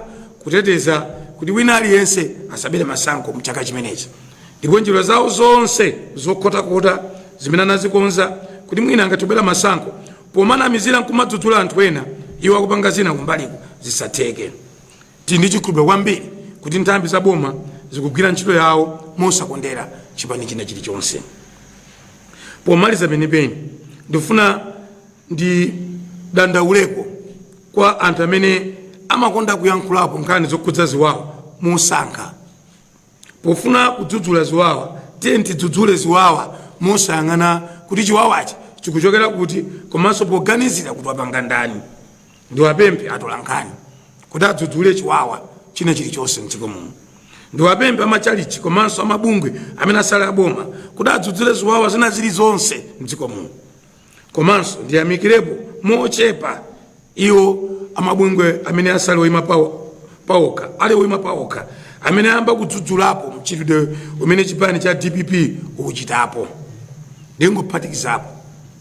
kuteteza kuti wina aliyense asabere masankho mchaka chimenechi, ndipo njira zawo zonse zokhotakhota zimene anazikonza kuti mwina angathe kubera masankho pomanamizira nkumadzudzula anthu ena, iwo akupanga zina kumbaliko, zisatheke. Tili ndi chikhulupiriro kwambiri kuti nthambi za boma zikugwira ntchito yawo mosakondera chipani china chilichonse. Pomaliza penipeni, ndifuna ndidandauleko kwa anthu amene amakonda kuyankhulapo nkhani zokhudza ziwawa mosankha. Pofuna kudzudzula ziwawa, tiye tidzudzule ziwawa mosayang'ana kuti chiwawachi chikuchokera kuti komanso poganizira kuti wapanga ndani. Ndiwapemphe atolankhani kuti adzudzule chiwawa china chilichonse mdziko muno. Ndiwapemphe amachalichi komanso amabungwe amene asali aboma kuti adzudzule ziwawa zina zilizonse mdziko muno. Komanso ndiyamikirepo mochepa iwo amabungwe amene asali oyima pawokha, ali oyima pawokha, amene ayamba kudzudzulapo mchitidwe umene chipani cha DPP ukuchitapo. Ndingophatikizapo,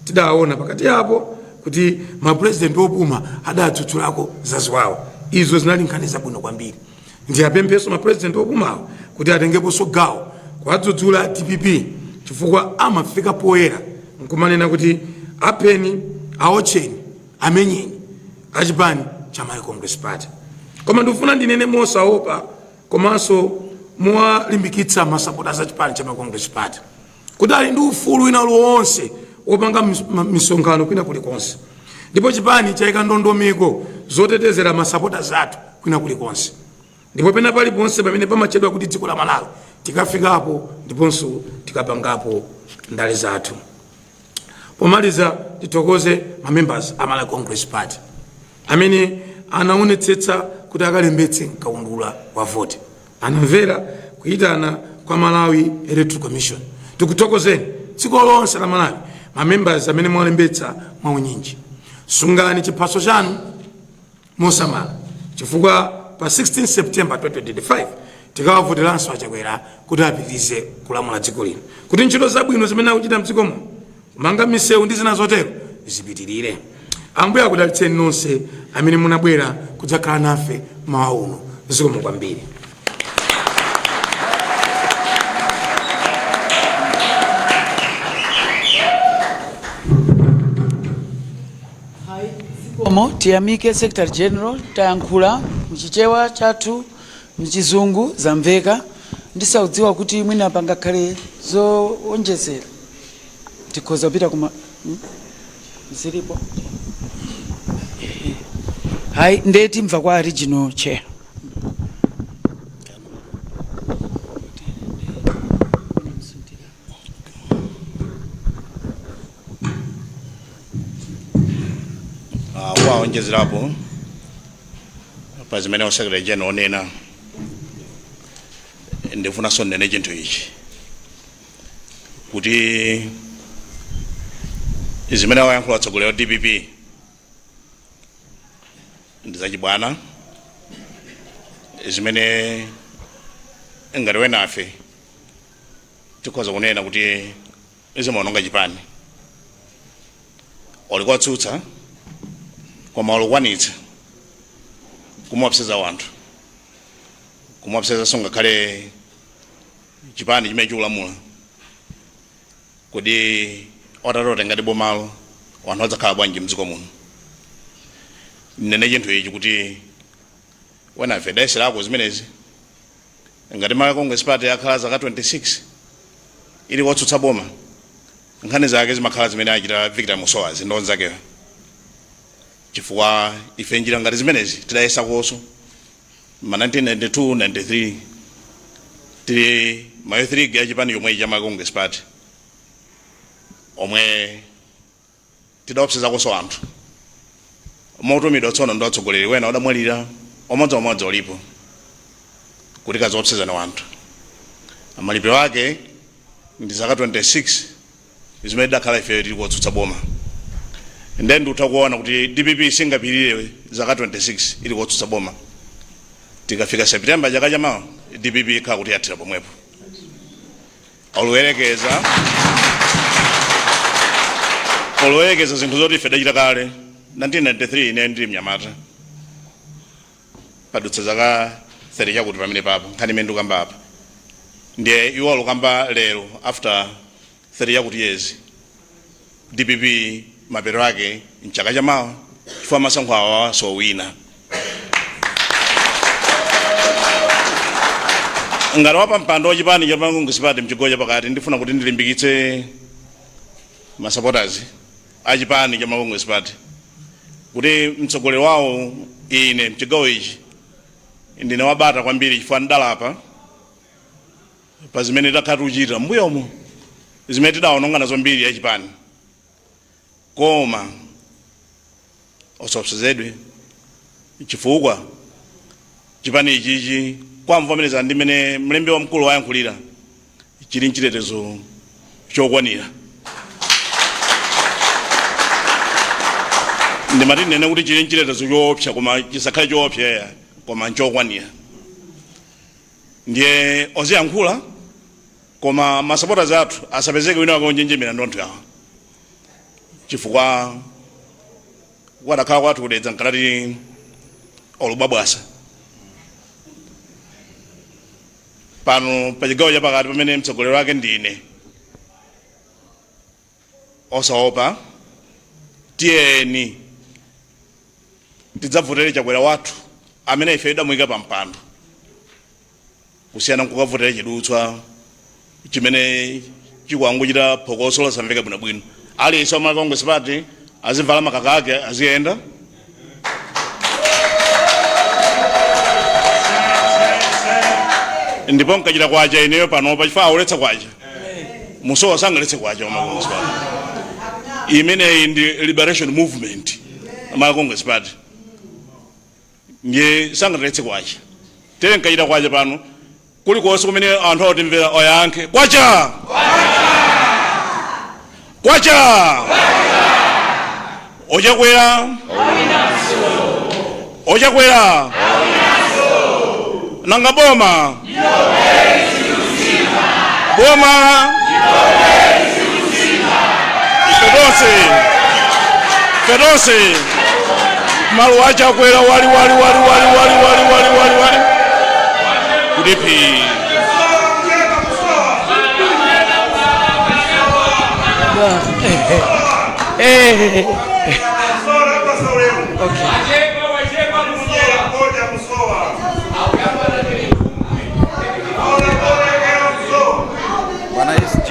tidaona pakati apo kuti mapurezidenti opuma adadzudzulako zaziwawa. Izo zinali nkhani zabwino kwambiri. Ndiyapemphenso mapurezidenti opumawo kuti atengeponso gawo kuwadzudzula DPP, chifukwa amafika poyera nkumanena kuti apheni, aotcheni, amenyeni achipani cha Malawi Congress Party. Koma ndikufuna ndinene mosaopa komanso mowalimbikitsa masapota za chipani cha Malawi Congress Party. Kuti ali ndi ufulu wina uliwonse wopanga misonkhano kwina kulikonse, ndipo chipani chayika ndondomeko zotetezera masapota athu kwina kulikonse, ndipo pena paliponse pamene pamatchedwa kuti dziko la Malawi tikafikapo ndiponso tikapangapo ndale zathu. Pomaliza, tithokoze ma members a Malawi Congress Party amene anaonetsetsa kuti akalembetse mkaundula wa voti, anamvera kuyitana kwa Malawi Electoral Commission. Tikuthokozeni dziko lonse la Malawi, ma members amene mwalembetsa mwaunyinji. Sungani chiphaso chanu mosamala, chifukwa pa 16 September 2025 tikawavoteranso aChakwera kuti apitirize kulamula dziko lino, kuti ntchito zabwino zimene akuchita mdzikomo, kumanga misewu ndi zina zotero, zipitirire. Ambuye akudalitseni nonse amene munabwera kudzakhala nafe mawa uno. Zikomo kwambiri. Zikomo. Tiyamike Secretary General. Tayankhula mChichewa chathu, mChizungu, zamveka. Ndisaudziwa kuti mwina pangakhale zowonjezera, tikhoza kupita kuma Zilipo? Hayi, ndiye timva kwa regional chair. Kuwonjezerapo pa zimene secretary general onena, ndifunanso ndinene chinthu ichi, kuti zimene wayankhula atsogoleri wa DPP ndi zachibwana, zimene ngati wenafe tikhoza kunena kuti zimaononga chipani. Olikotsutsa koma olukwanitsa kumuopseza wanthu, kumuopsezanso ngakhale chipani chimene chikulamula. Kodi otatote ngati bomalo, wanthu adzakhala bwanji mdziko muno? Nene chinthu ichi kuti wenafe dayeserako zimenezi. Ngati Malawi Congress Party yakhala zaka 26 ili kotsutsa boma, nkhani zake zimakhala zimene achita Victor Musowazi ndi onzakewa, chifukwa ife njira ngati zimenezi tidayesakonso ma 1992, 93, tili ma youth league ya chipani chomwechi cha Malawi Congress Party, omwe tidaopsezakonso anthu motumidwa tsono ndi atsogoleri wena odamwalira, omodzimodzi olipo, kuti kaziopsezana wanthu. Malipiro ake ndi zaka 26 zimene tidakhala ife tili kotsutsa boma. Ndiye ndikutha kuona kuti DPP singapirire zaka 26 ili kotsutsa boma. Tikafika September chaka chamawa, DPP ikhala kuti yathera pomwepo. Oluwerekeza zinthu zoti ife dachita kale 1993, ine ndili mnyamata, padutsa zaka 30 chakuti pamene papa nkhani imene ndikukamba apa, ndiye iwo alukamba lero after 30 chakuti years. DPP mapeto ake mchaka chamawa, chifukwa masankho awa sowina. Ngati wapa mpando wa chipani cha Malawi Congress Party mchigawo chapakati, ndifuna kuti ndilimbikitse ma supporters a chipani cha Malawi Congress Party kuti mtsogoleri wawo ine mchigawo ichi ndine wabata kwambiri, chifukwa ndalapa pa zimene takhala tikuchita mbuyomo, zimene tidaononga nazo mbiri ya chipani. Koma osaopsezedwe, chifukwa chipani ichichi, kwamvomereza ndi mmene mlembi wamkulu wayankhulira, chili mchitetezo chokwanira. Ndimati ndinene kuti chili mchitetezo choopsa, koma chisakhale choopsa eya, koma nchokwanira. Ndiye oziyankhula, koma ma supporters athu asapezeke wina wake onjenjemera ndi anthu awa, chifukwa wadakhala kwathu kudedza nkalati olubwabwasa pano pa chigawo chapakati pamene mtsogoleri wake ndine. Osaopa, tiyeni tidzavotere Chakwera wathu amene ife tidamuyika pa mpando, kusiyana nkukavotera chidutswa chimene Chikwanguchita phokoso losamveka bwinobwino. Aliyense wa Malawi Congress Party azivala makaka ake, aziyenda. Ndipo nkachita kwacha ineyo panopa, chifukwa auletsa kwacha, musowa sangaletse kwacha wa Malawi Congress Party. Imeneyi ndi liberation movement, Malawi Congress Party, ndiye sangaletse kwacha. Tere nkachita kwacha pano, kulikonse kumene anthu akutimvera oyankhe kwacha kwacha. Ochakwera, ochakwera, nanga boma boma fedonse fedonse malo achakwera wali wali wali wali wali wali wali wali wali kudipi. Bwana SG.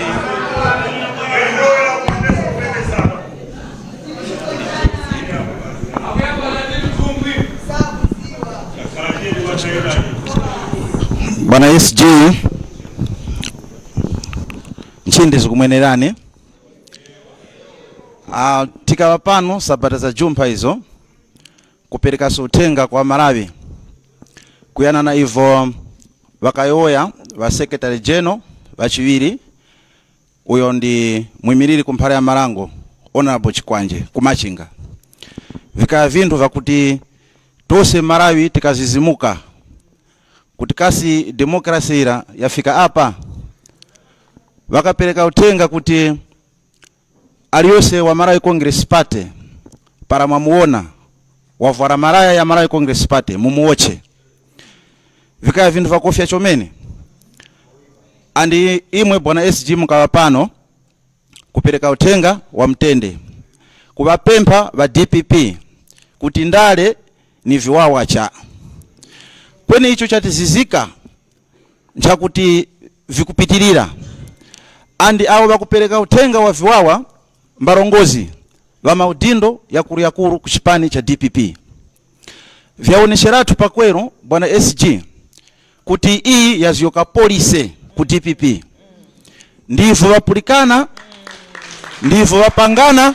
Bwana SG, nchindi zikumwenerani. Tikawa pano sabata za jumpha izo kuperekaso uthenga kwa Malawi kuyanana ivo vakayoya va secretary general vachiwiri, uyo ndi mwimiriri kumphale ya Malango, Honorable Chikwanje, kumachinga vikaya vinthu vakuti tose Malawi tikazizimuka kuti kasi democracy ira yafika apa. Vakapereka uthenga kuti aliyonse wa Malawi Congress Party para mwamuona wavwara malaya ya Malawi Congress Party, mumuwoche. Vikaya vinthu vakofya chomene. Andi imwe bwana SG mukawa pano kupereka uthenga wa mtende, kuwapempha va DPP kuti ndale ni viwawa cha kweni icho chatizizika nchakuti vikupitirira, andi awo vakupereka uthenga wa viwawa mbarongozi va maudindo yakulu ku chipani cha DPP. Vyaonesheratu pakwero, bwana SG, kuti iyi yaziyoka policy ku DPP, ndivyo vapulikana, ndivyo vapangana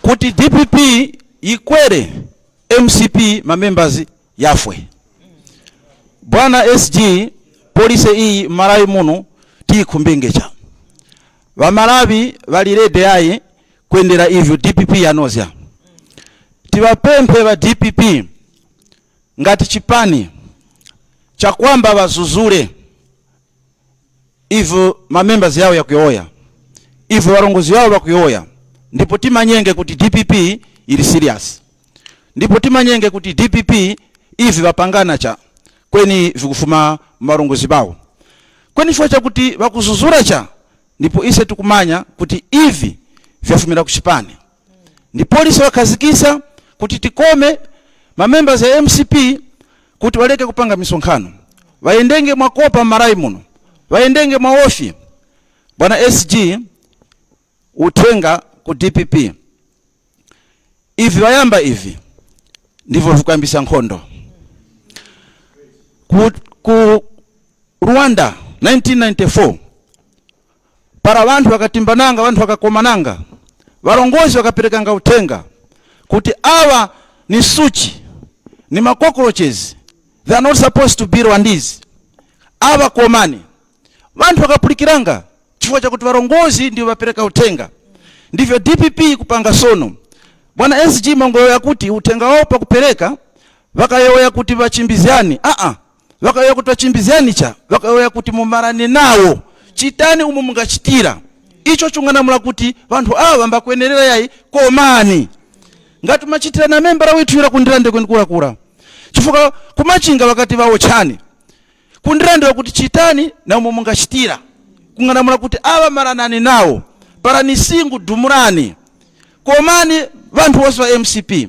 kuti DPP ikwere, MCP mamembers yafwe. Bwana SG, policy iyi Malawi muno tiyikhumbingecha. Vamalawi vali ready ayi kuendera ivyo DPP yanozya. Tiwapemphe va DPP ngati chipani chakwamba vazuzule ivyo mamembers yawo yakuyoya, ivyo varongozi yawo vakuyoya, ndipo timanyenge kuti DPP ili serious, ndipo timanyenge kuti DPP ivi vapangana cha kweni vikufuma marongozi bawo kweni, chifukwa chakuti vakuzuzura cha, ndipo ise tikumanya kuti ivi vyafumira kuchipani, ndi policy wakhazikisa kuti tikome mamembers ya MCP kuti waleke kupanga misonkhano, vayendenge mwakopa m'Malawi muno, vayendenge mwaofi. Bwana SG, uthenga ku DPP, ivi vayamba ivi ndivyo vikuyambisa nkhondo. Ku Rwanda 1994 para vanthu vakatimbananga, vanthu vakakomananga, valongozi vakaperekanga uthenga kuti awa ni suchi, ni ma cockroaches, they are not supposed to be Rwandese, awa komani. Vanthu vakapulikiranga chifukwa chakuti valongozi ndio vapereka uthenga. Ndivyo DPP kupanga sono. Bwana SG, mongoyo kuti uthenga wawo pakupereka vakayoya kuti vachimbizyani, aa, vakayoya kuti vachimbizyani cha, vakayoya kuti mumarane nawo, chitani umu mungachitira icho chunganamula kuti vanthu awa vambakuyenerera yayi. Komani ngati machitira na membera withu ira kundirande kwenkulakula, chifukwa kumachinga vakati vaotchani kundirande, kuti chitani na umu mungachitira kung'anamula kuti awa maranani nawo, parani singu dumurani, komani vanthu wonse va MCP.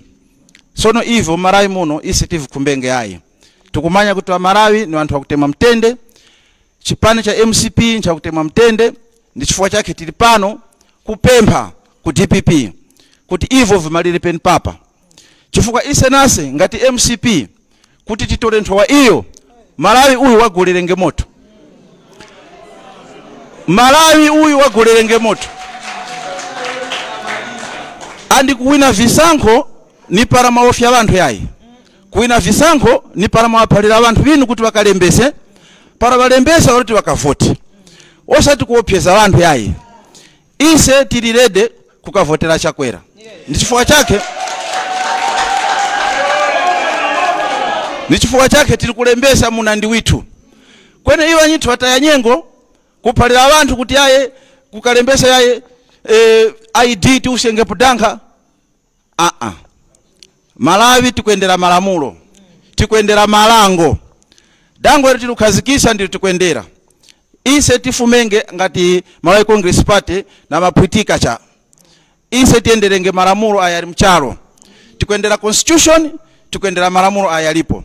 Sono ivo Malawi muno ise tivikumbenge ayi. Tikumanya kuti Wamalawi ni wanthu wakutemwa mtende. Chipani cha MCP nchakutemwa mtende. Ndi chifukwa chake tili pano kupempha ku DPP kuti ivo vimalire peni papa, chifukwa ise nase ngati MCP kuti titole nthowa iyo, Malawi uyu wagolelenge moto, Malawi uyu wagolelenge moto. Andi kuwina visankho ni para maofya vanthu yayi, kuwina visankho ni para mawaphalira vanthu vinu kuti vakalembese, para valembesa valuti vakavote, osati kuopseza vanthu yayi. Ise tili ready kukavotera Chakwera. Ndi chifukwa chake tili kulembesa munandi withu. Kwene iwo anyithu ataya nyengo kuphalira vanthu kuti yaye kukalembesa yaye ID tiusenge pudankha. Aa, Malawi tikuyendera malamulo, tikuyendera malango dango ilo tikukhazikisa, ndilo tikuyendera. Ise tifumenge ngati Malawi Congress Party na mapwitika cha ise tiyenderenge malamulo aya ali mchalo, tikuyendera constitution, tikuyendera malamulo aya alipo.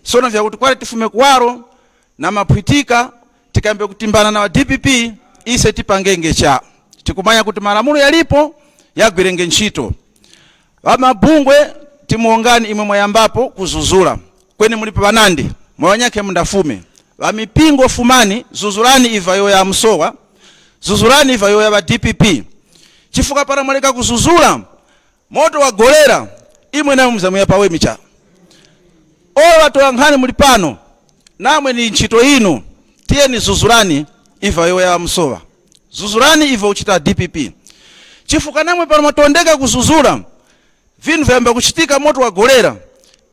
Sono vyakuti kwali tifume kuwalo na mapwitika tikambe kutimbana na wa DPP, ise tipangenge cha tikumanya kuti malamulo yalipo yagwirenge ntchito. Vamabungwe timuongani imwe mwayambapo kuzuzula, kweni muli panandi mwawanyake mundafume. Vamipingo fumani, zuzulani iva yoya msowa, zuzulani iva yoya va DPP, chifukwa para mwaleka kuzuzula moto wagolera, imwe namwe mzamuya pawemi cha oyo. Watola nkhani muli pano namwe ni ntchito inu, tiyeni zuzulani iva yoya msowa, zuzulani iva uchita DPP, chifukwa namwe pano mwatondeka kuzuzula vinhu vyamba kuchitika, moto wagolera,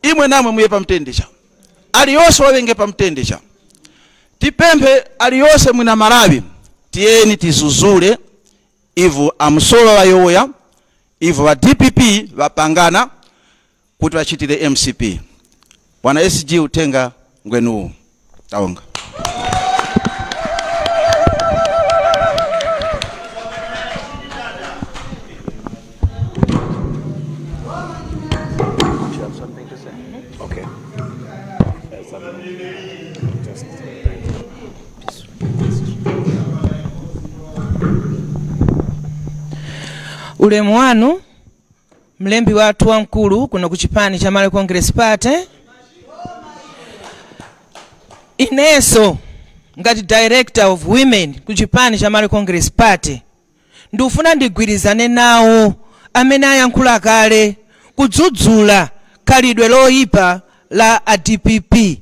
imwe namwe muye pamtende cha aliyonse wawenge pamtende cha. Tipemphe aliyonse mwina Malawi, tiyeni tizuzule ivu amsowa wayoya, ivu wa DPP vapangana kuti vachitire MCP. Bwana SG, utenga ngwenuwu, taonga. Okay. Ulemu wanu, mlembi wathu wamkulu kuno ku chipani cha Malawi Congress Party. Inenso ngati director of women ku chipani cha Malawi Congress Party, ndikufuna ndigwirizane nawo amene ayankhula kale kudzudzula khalidwe loyipa la a DPP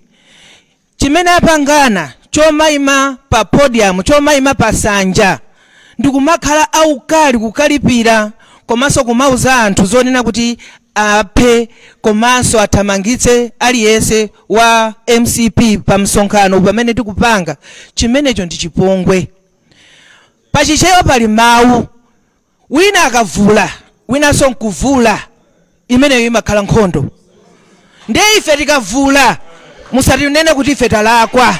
chimene apangana chomayima pa podium, chomayima pa sanja ndikumakhala aukali, kukalipira komanso kumauza anthu zonena kuti aphe komanso athamangitse aliyense wa MCP pa msonkhano pamene tikupanga. Chimenecho ndi chipongwe. Pachichewa pali mawu, wina akavula winanso nkuvula, imeneyo imakhala nkhondo. Ndiye ife tikavula, musatinene kuti ife talakwa,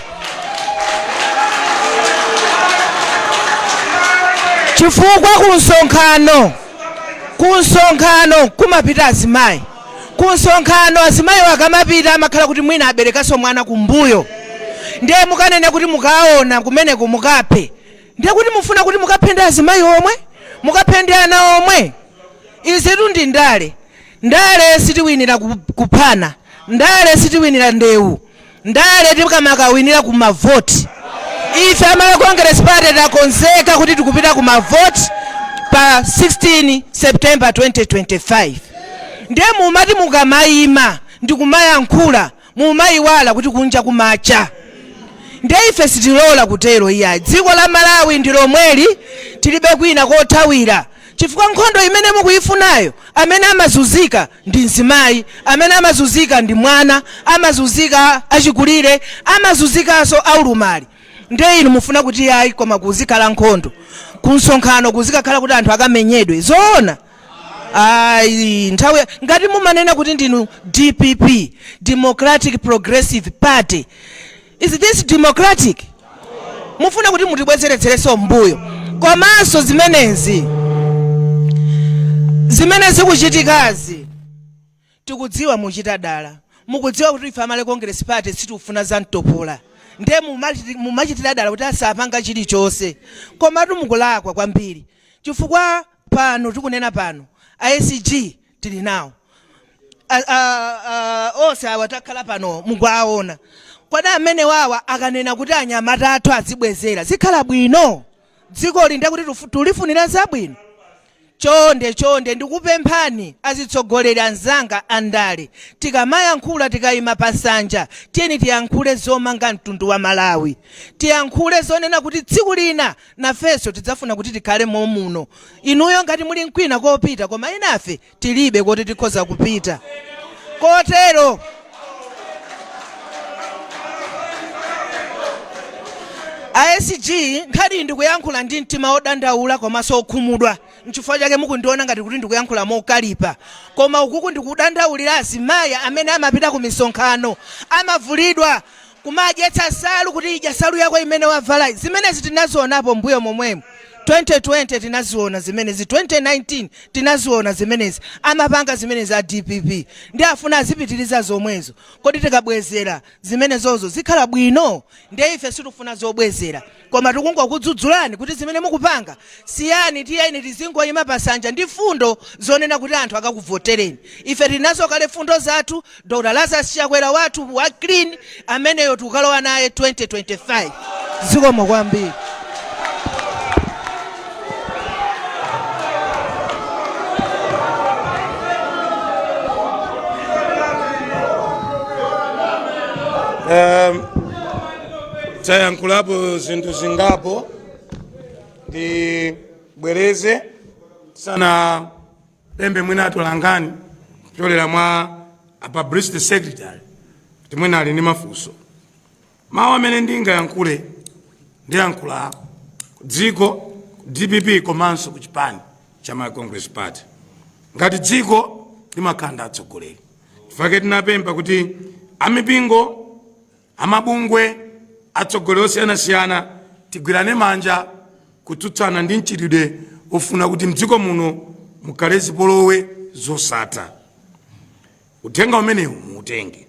chifukwa ku msonkhano kumapita azimayi. Ku msonkhano azimayi akamapita amakhala kuti mwina aberekanso mwana kumbuyo. Ndiye mukanene kuti mukaona kumeneko mukaphe, ndiye kuti mufuna kuti mukaphe ndi azimayi omwe, mukaphe ndi ana omwe. Izitu ndi ndale. Ndale sitiwinira kuphana, ndale sitiwinira ndewu, ndale tikamakawinira ku mavoti. Ife a Malawi Congress Party takonzeka kuti tikupita ku mavoti pa 16 September 2025. Ndiye mumati mukamayima ndikumayankhula, mumayiwala kuti kunja kumacha. Ndiye ife sitilola kutero iyayi. Dziko la Malawi ndi lomweli, tilibe kwina kothawira, chifukwa nkhondo imene mukuyifunayo, amene amazunzika ndi mzimayi, amene amazunzika ndi mwana, amazunzika achikulire, amazunzikanso aulumali. Ndiye inu mufuna kuti yayi, koma kuzikhala nkhondo ku msonkhano, kuzikakhala kuti anthu akamenyedwe? Zoona? Ayi. Nthawi ngati mumanena kuti ndinu DPP, Democratic Progressive Party, is this democratic? Mufuna kuti mutibwezeretserenso mbuyo. Komanso zimenezi zimene zikuchitikazi, tikudziwa muchita dala. Mukudziwa kuti ife a Malawi Congress Party sitikufuna za mtopola. Ndiye mumachitira dala kuti asapanga chilichonse. Komatu mukulakwa kwambiri, chifukwa pano tikunena pano a SG tili nawo, onse awa takhala pano mukuwaona. Kodi amene wawa akanena kuti anyamata athu azibwezera, zikhala bwino? Dzikoli ndiye kuti tulifunira zabwino? Chonde chonde, ndikupemphani azitsogoleri anzanga andale, tikamayankhula, tikayima pa nsanja, tiyeni tiyankhule zomanga mtundu wa Malawi. Tiyankhule zonena kuti tsiku lina nafenso tidzafuna kuti tikhale momuno. Inuyo ngati muli mkwina kopita, koma inafe tilibe koti tikhoza kupita. Kotero a SG, nkhani ndikuyankhula ndi mtima wodandaula komanso okhumudwa. Nchifukwa chake mukundiona ngati kuti ndikuyankhula mokalipa, koma ukuku ndikudandaulira azimayi amene amapita ku misonkhano, amavulidwa, kumadyetsa nsalu kuti idya salu yako imene wavala. Zimenezi tinazionapo mbuyo momwemo 2020, tinaziona zimenezi 2019, tinaziona zimenezi. Amapanga zimenezi a DPP ndi afuna azipitiriza zomwezo. Kodi tikabwezera zimenezozo zikhala bwino? Ndiye ife sitifuna zobwezera, koma tikungokudzudzulani kuti zimene mukupanga siyani. Tiyeni tizingoyima pasanja ndi fundo zonena kuti anthu akakuvotereni. Ife tili nazo kale fundo zathu. Dr Lazarus Chakwera wathu wa clean ameneyo, tikukalowa naye 2025. Zikomo kwambiri. Tayankhulapo zinthu zingapo, ndibwereze sana pembe mwina atolankhani kupyolera mwa a publicity secretary kuti mwina ali ndi mafunso. Mawu amene ndingayankhule, ndiyankhula ku dziko, ku DPP komanso ku chipani cha Malawi Congress Party. Ngati dziko limakhala ndi atsogoleri, chifukwa tinapempha kuti amipingo, amabungwe, atsogoleri osiyanasiyana tigwirane manja kutsutsana ndi mchitidwe ofuna kuti mdziko muno mukhale zipolowe zosatha. Uthenga umenewu muutenge.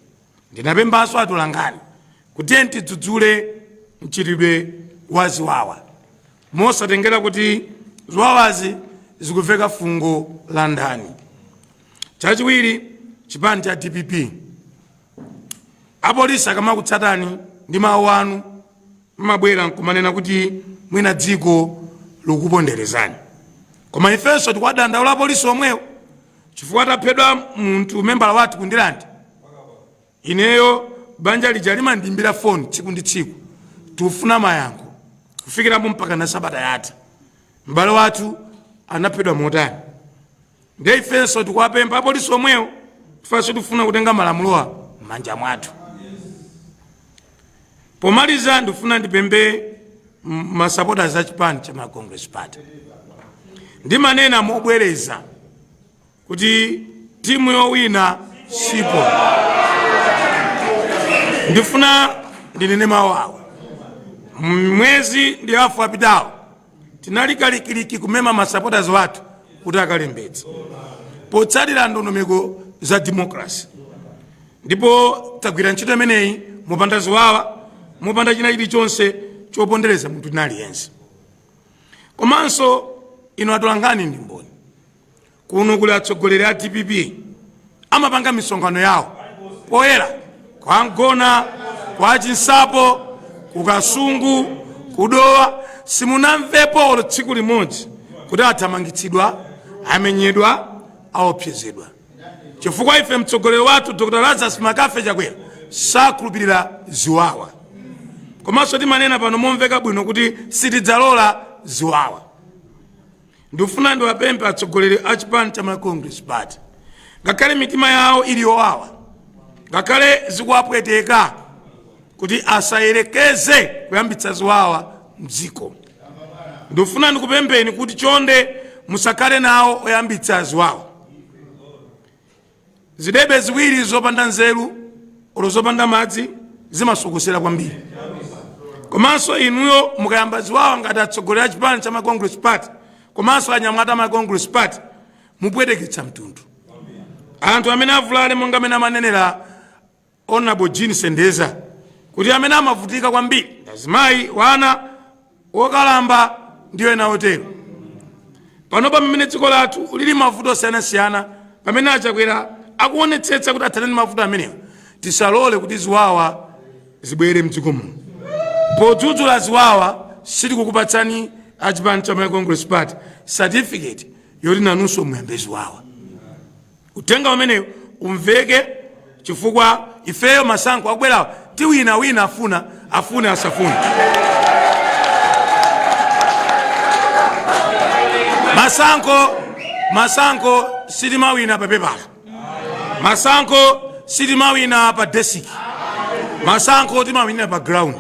Ndinapemphanso atolankhani kuti tidzudzule mchitidwe wa ziwawa, mosatengera kuti ziwawazi zikuveka fungo la ndani. Chachiwiri, chipani cha DPP, apolisi akamakutsatani ndi mawu anu, mmabwera nkumanena kuti mwina dziko likuponderezani, koma ifenso tikuwadandaula apolisi omwewo, chifukwa taphedwa munthu, membala wathu ku Ndirande, ineyo banja lija limandiimbira foni tsiku ndi tsiku, tikufuna mayankho kufikirapo mpaka na sabata yatha, m'bale wathu anaphedwa motani? Ndiye ifenso tikuwapempha apolisi omwewo, ifenso tifuna kutenga malamulowa m'manja mwathu. Pomaliza, ndifuna ndipembe masupporters a chipani cha Malawi Congress Party. Ndimanena mobwereza kuti timu yowina sipo. Ndifuna ndinene mawu awa: mwezi ndi hafu apitawo tinali kalikiliki kumema masupporters wathu kuti akalembetsa potsatira ndondomeko za democracy, ndipo tagwira ntchito imeneyi mopanda ziwawa, mopanda china chilichonse chopondereza munthu wina aliyense. Komanso inu atolankhani ndi mboni, kuno kuli atsogoleri a DPP amapanga misonkhano yawo poyera, kwa Ngona, kwa Chinsapo, ku Kasungu, kudowa. Simunamvepo olo tsiku limodzi kuti athamangitsidwa, amenyedwa, aopsezedwa, chifukwa ife mtsogoleri wathu Dr Lazarus McCarthy Chakwera sakhulupirira ziwawa. Komanso timanena pano momveka bwino kuti sitidzalola ziwawa. Ndifuna ndiwapemphe atsogoleri a chipani cha Malawi Congress Party, ngakhale mitima yawo ili yowawa, ngakhale zikuwapweteka, kuti asayerekeze kuyambitsa ziwawa mdziko. Ndifuna ndikupempheni kuti chonde musakhale nawo oyambitsa ziwawa. Zidebe ziwiri zopanda nzeru olo zopanda madzi zimasokosera kwambiri. Komanso inuyo mukayamba ziwawa ngati atsogoleri a chipani cha Malawi Congress Party komanso anyamata a Malawi Congress Party, mupweteketsa mtundu. Anthu amene avulale, monga amene amanenera Honorable Jean Sendeza, Kuti amene amavutika kwambiri ndi azimayi, wana, okalamba ndi ena otero. Panopa pamene dziko lathu lili mavuto osiyanasiyana, pamene a Chakwera akuonetsetsa kuti athane ndi mavuto amenewa, tisalole kuti ziwawa zibwere mdziko muno. Podzudzula ziwawa, sitikukupatsani achipani cha Malawi Congress Party certificate yoti nanunso muyambe ziwawa. Uthenga umenewu umveke, chifukwa ifeyo masankho akubwerawa tiwina, wina afuna afune asafune. Masankho sitimawina pa pepala, masankho sitimawina pa desiki, masankho timawinira pa ground.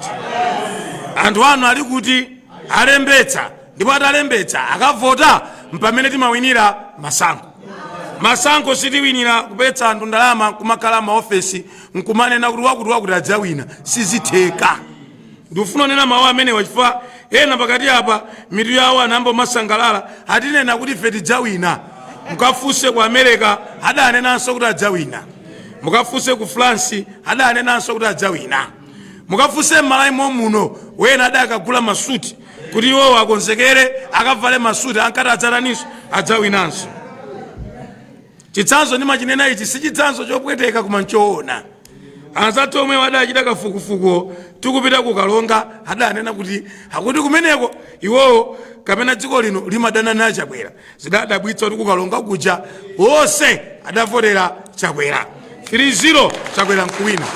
Anthu anu ali kuti alembetsa, ndipo atalembetsa akavota, mpamene timawinira masankho. Masankho sitiwinira kupetsa anthu ndalama, nkumakhala maofesi nkumanena kuti wakuti wakuti adzawina. Sizitheka. Ndikufuna kunena mawu amenewa chifukwa ena pakati apa mitu yawo anayamba kumasangalala, atinena kuti ife tidzawina. Mukafunse ku America, adanenanso kuti adzawina. Mukafunse ku France, adanenanso kuti adzawina. Mukafunse m'Malawi momuno, wena adakagula masuti kuti iwowo akonzekere akavale masuti, ankati adzataninso? Adzawinanso. Chitsanzo ndimachinena ichi si chitsanzo chopweteka, koma nchoona. Anzathu omwe adachita kafukufuku tikupita ku Kalonga adanena kuti akuti kumeneko iwowo kapena dziko lino limadana na Chakwera. Zidadabwitsa kuti ku Kalonga kuja wonse adavotera Chakwera, 3-0 Chakwera nkuwina.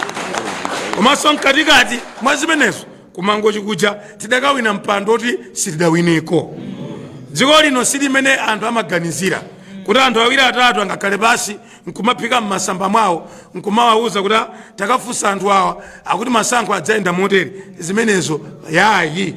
Komanso mkatikati mwa zimenezo, kuMangochi kuja tidakawina mpando oti sitidawineko. Dziko lino silimene anthu amaganizira kuti anthu awiri atatu angakhale pasi nkumaphika mmasamba mwawo nkumawawuza kuti, "Ah, takafunsa anthu awa, akuti masankho adzayenda motere." Zimenezo yayi.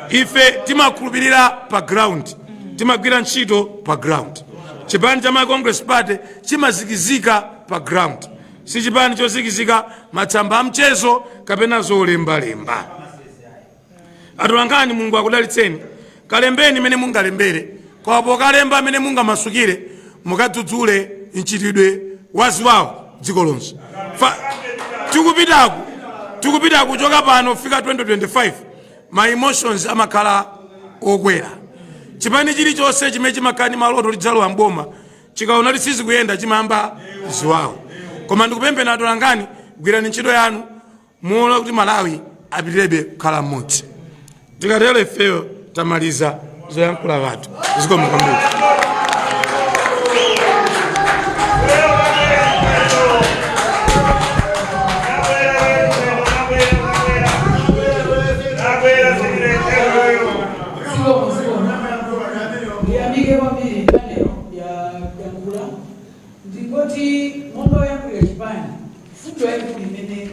Ife timakhulupirira pa ground, timagwira ntchito pa ground. Chipani cha Malawi Congress Party chimazikizika pa ground, si chipani chozikizika matsamba a mchezo kapena zolembalemba. Atolankhani, Mulungu akudalitseni. Kalembeni mene mungalembere, koma pokalemba amene mungamasukire, mukadzudzule mchitidwe wa ziwawa dziko lonse. Tikupitaku kuchoka pano kufika 2025, ma emotions amakhala okwera. Chipani chilichonse chimene chimakhala ndi maloto lidzalowa mboma, chikaona kuti sizikuyenda, chimayamba ziwawa. Koma ndikupempheni atolankhani, gwirani ntchito yanu muona kuti Malawi apitirebe kukhala mmodzi. Tikatero ifeyo tamaliza zoyankhula zathu. Zikomo kwambiri. Zikomo, zikomo. Ndiyamike kwambiri panel yayankhula. Ndingoti monga oyankhulira chipani, fundo yayikulu imene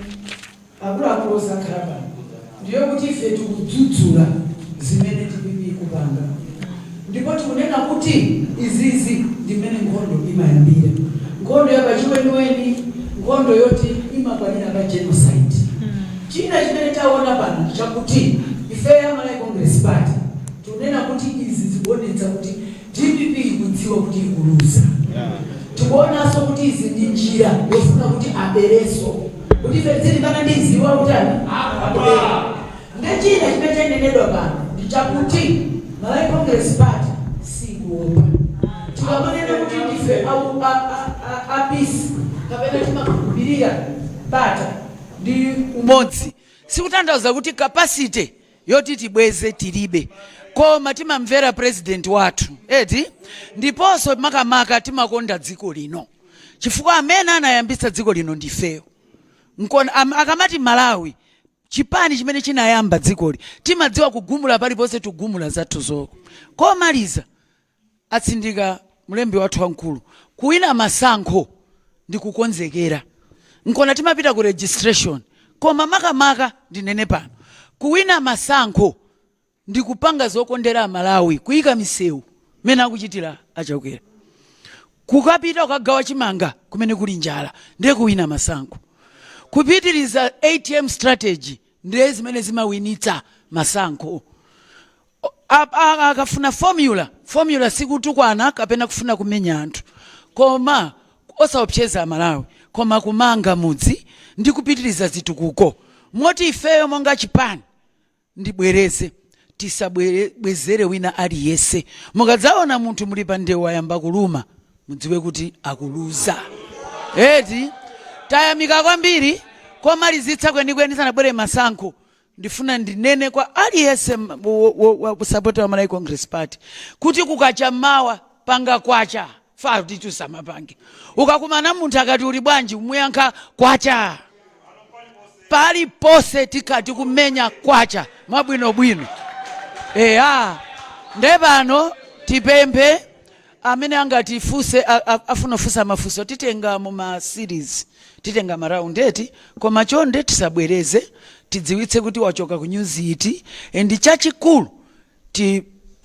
akuluakulu osakhala pano ndiyo kuti ife tikudzudzula zimene DPP ikupanga, ndipo tikunena kuti izizi ndi mmene nkhondo imayambira, nkhondo yapachiweniweni, nkhondo yoti imakwanira pa genocide. China chimene taona pano ndi chakuti ife ya Malawi Congress Party tikunena kuti izi zikuonetsa kuti DPP ikudziwa kuti ikuluza. Tikuonanso kuti izi ndi njira yofuna kuti abereso, kuti ife tizilimbana ndi izi, iwo akutani? Akubera. Nde china chimene chanenedwa pano ndi chakuti Malawi Congress Party sikuopa. Tikamanena kuti ndife a peace kapena timakhulupirira bata ndi umodzi, sikutanthauza kuti capacity yoti tibweze tilibe, koma timamvera president wathu eti, ndiponso makamaka timakonda dziko lino, chifukwa amene anayambitsa dziko lino ndifeyo. Nkona akamati Malawi, chipani chimene chinayamba dzikoli, timadziwa kugumula paliponse, tigumula zathu zoko. Komaliza, atsindika mlembi wathu wamkulu, kuwina masankho ndi kukonzekera. Nkona timapita ku registration. Koma makamaka ndinene pano, kuwina masankho ndi kupanga zokondera Amalawi, kuyika misewu mene akuchitira aChakwera, kukapita kukagawa chimanga kumene kuli njala, ndiye kuwina masankho. Kupitiriza ATM strategy ndiye zimene zimawinitsa masankho. Akafuna formula, formula sikutukwana kapena kufuna kumenya anthu, koma osaopseza Amalawi, koma kumanga mudzi ndi kupitiriza zitukuko. Moti ifeyo monga chipani, ndibwereze, tisabwezere wina aliyense. Mukadzaona munthu muli pa ndewu ayamba kuluma, mudziwe kuti akuluza, eti? Tayamika kwambiri. Komalizitsa kwenikweni, sanabwere masankho, ndifuna ndinene kwa aliyense supporter wa Malawi Congress Party kuti kukacha mawa panga kwacha fa titu samapange. Ukakumana munthu akati uli bwanji, umuyankha kwacha. Paliponse tikati kumenya kwacha mwabwinobwino, eya. Nde pano tipemphe amene angatifunse, afuna kufunsa mafunso. Titenga mu ma series, titenga ma round, eti? Koma chonde tisabwereze, tidziwitse kuti wachoka ku news iti. And chachikulu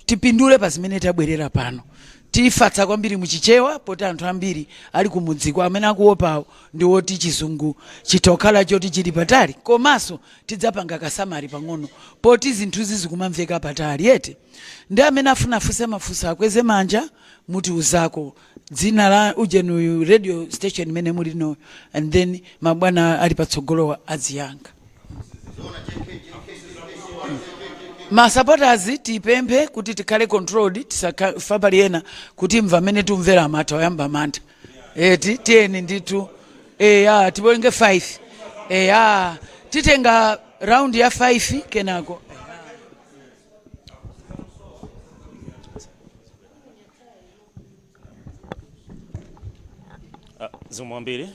tipindule pa zimene tabwerera pano. Tifatsa kwambiri muchichewa poti anthu ambiri ali kumudziko, amene akuopawo ndi woti chizungu chitokhala choti chili patali. Komanso tidzapanga ka summary pang'ono poti zinthuzi zikumamveka patali, eti? Ndi amene afuna afunse mafunso akweze manja, mutiuzako dzina la ujenuyu, radio station imene muli nayo, and then mabwana ali patsogolowa aziyankha. Ma supporters tipemphe kuti tikhale controlled, tisafa pali ena kuti mva amene tumvera amatha oyamba mantha, eti? Tiyeni ndithu, eya, tiwerenge 5, eya, titenga round ya 5 kenako. Zikomo kwambiri.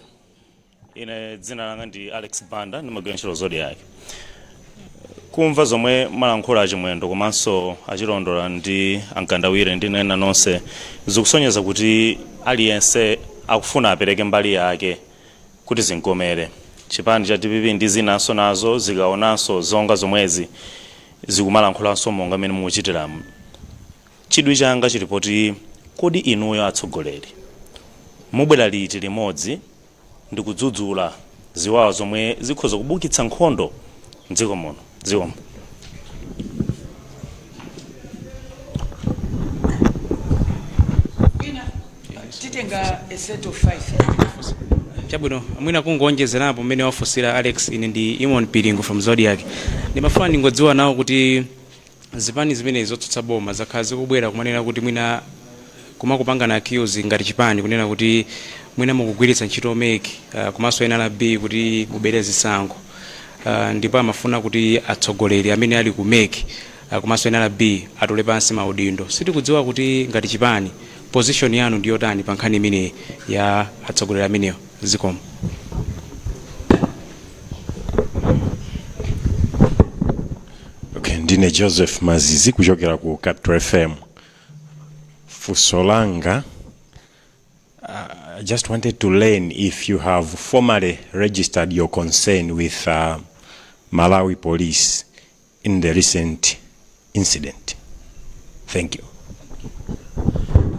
Ine dzina langa ndi Alex Banda, ndimagwira ntchito Zodiak. Kumva zomwe malankhula achimwendo komanso achilondola ndi ankandawire ndi nena nonse, zikusonyeza kuti aliyense akufuna apereke mbali yake kuti zinkomere chipani cha DPP ndi zinanso nazo zikaonanso zonga zomwezi zikumalankhulaso monga mmene mukuchitiramu. Chidwi changa chilipoti, kodi inuyo atsogoleri mubwera liti limodzi ndi kudzudzula ziwawa zomwe zikhoza kubukitsa nkhondo mdziko muno? Zikomo. Titenga a set of 5. Chabwino, mwina kungonjezerapo mmene wafunsira Alex, ine ndi Imon Piringo from Zodiak. Ndimafuna ndingodziwa nawo kuti zipani zimene zotsutsa boma zakhala zikubwera kumanena kuti mwina kumakupangana accuse ngati chipani, kunena kuti mwina mukugwiritsa ntchito MEC komanso NRB kuti mubere zisankho, ndipo amafuna kuti atsogoleri amene ali ku MEC komanso NRB atule pansi maudindo. Sitikudziwa kuti ngati chipani position yanu ndi yotani pa nkhani imeneyi ya atsogoleri amenewo. Zikomo. Okay, ndine Joseph Mazizi kuchokera ku Capital FM. Funso langa, I just wanted to learn if you have formally registered your concern with Malawi Police in the recent incident. Thank you.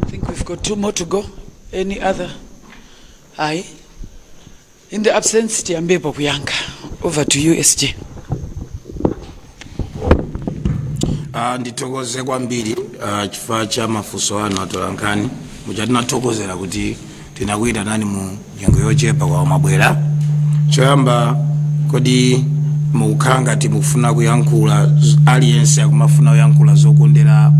I think we've got two more to go. Any other? Aye. In the absence, tiyambepo kuyankha. Over to you, SG. Ndithokoze kwambiri chifukwa cha mafunso anu atolankhani. Muja tinathokozera kuti tinakuyitanani mu nyengo yochepa kwa mabwera. Choyamba, kodi mukukhala ngati mukufuna kuyankhula, aliyense akumafuna kuyankhula zokondera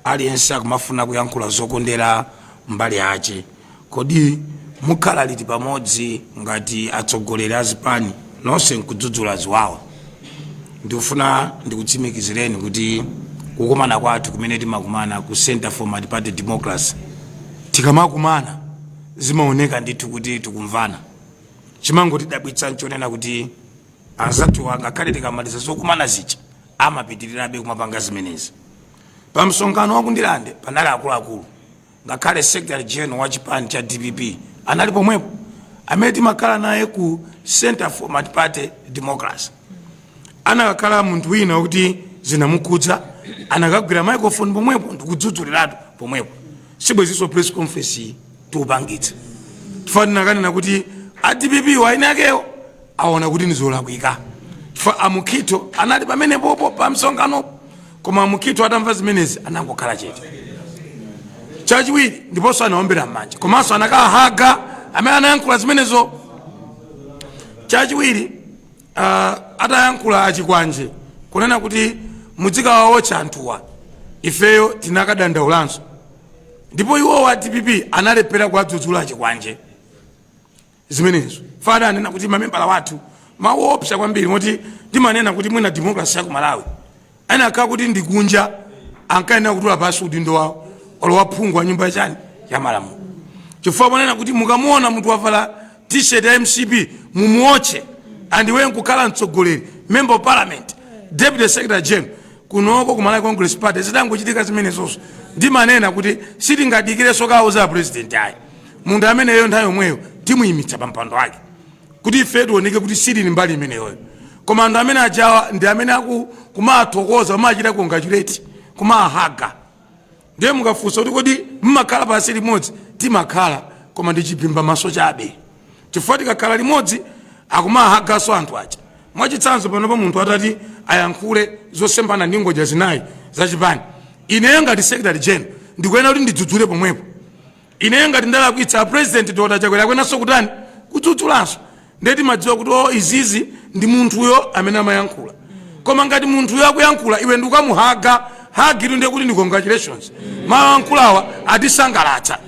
aliyense akumafuna kuyankhula zokondera mbali yace. Kodi mukhala liti pamodzi ngati atsogoleri a zipani nonse nkudzudzula ziwawa? Ndikufuna ndikutsimikizireni kuti kukumana kwathu kumene timakumana ku Center for Multi-Party Democracy, tikamakumana zimaoneka ndithu kuti tikumvana. Chimangotidabwitsa nchonena kuti anzathuwa, ngakhale tikamaliza zokumana zija, amapitirirabe kumapanga zimenezi. Pa msonkhano wa kundilande panali akuluakulu, ngakhale secretary general wa chipani cha DPP anali pomwepo, amene timakhala naye ku Center for Multi-Party Democracy. Anakakhala munthu wina wakuti zinamukhudza, anakagwira microphone pomwepo ndikudzudzuliratu pomwepo, sibwezinso press conference iyi tiupangitsa, chifukwa tinakanena kuti a DPP waine akewo aona kuti nizolakwika, chifukwa amukhito anali pamenepopo pa msonkhanopo. Koma amukhito atamva zimenezi anangokhala chete. Chachiwiri, ndiponso anaombera m'manja komanso anakahaga amene anayankhula zimenezo. Chachiwiri, atayankhula achikwanje kunena kuti mudzikawawotcha anthuwa, ifeyo tinakadandaulanso, ndipo iwowa DPP analephera kuwadzudzula achikwanje zimenezo. Fada anena kuti mamembala wathu, mawu opsa kwambiri, moti ndimanena kuti mwina democracy ya ku Malawi anakhala kuti ndikunja ankayenera kutula pasi udindo wawo olo waphungu wa nyumba yachani ya malamulo, chifukwa ponena kuti mukamuona munthu wavala T-shirt ya MCP mumuotche, andiwe nkukhala mtsogoleri, member of parliament, deputy secretary general kunoko ku Malawi Congress Party. Zitangochitika zimenezozo, ndimanena kuti sitingadikirenso kauza president ayi, munthu ameneyo nthawi yomweyo timuyimitsa pa mpando wake kuti ife tioneke kuti sitili mbali imeneyoyo. Koma anthu amene ajawa ndi amene aku kumathokoza, kumachita congratulate, kumahaga. Ndiye mukafunsa kuti kodi mmakhala pasi limodzi, timakhala, koma ndi chiphimba maso chabe, chifukwa tikakhala limodzi akumahaganso anthu aja. Mwachitsanzo, panopo munthu atati ayankhule zosemphana ndi ngodya zinayi zachipani, ineyo ngati secretary general ndikuyenera kuti ndidzudzule pomwepo. Ineyo ngati ndalakwitsa, President Dr Chakwera akwenanso kutani? Kudzudzulanso. Ndiye timadziwa kuti o, izizi ndi munthuyo amene amayankhula. Koma ngati munthuyo akuyankhula, iwe ndikukamuhaga hagitu, ndiye kuti ndi congratulations, mayankhulawa atisangalatsa.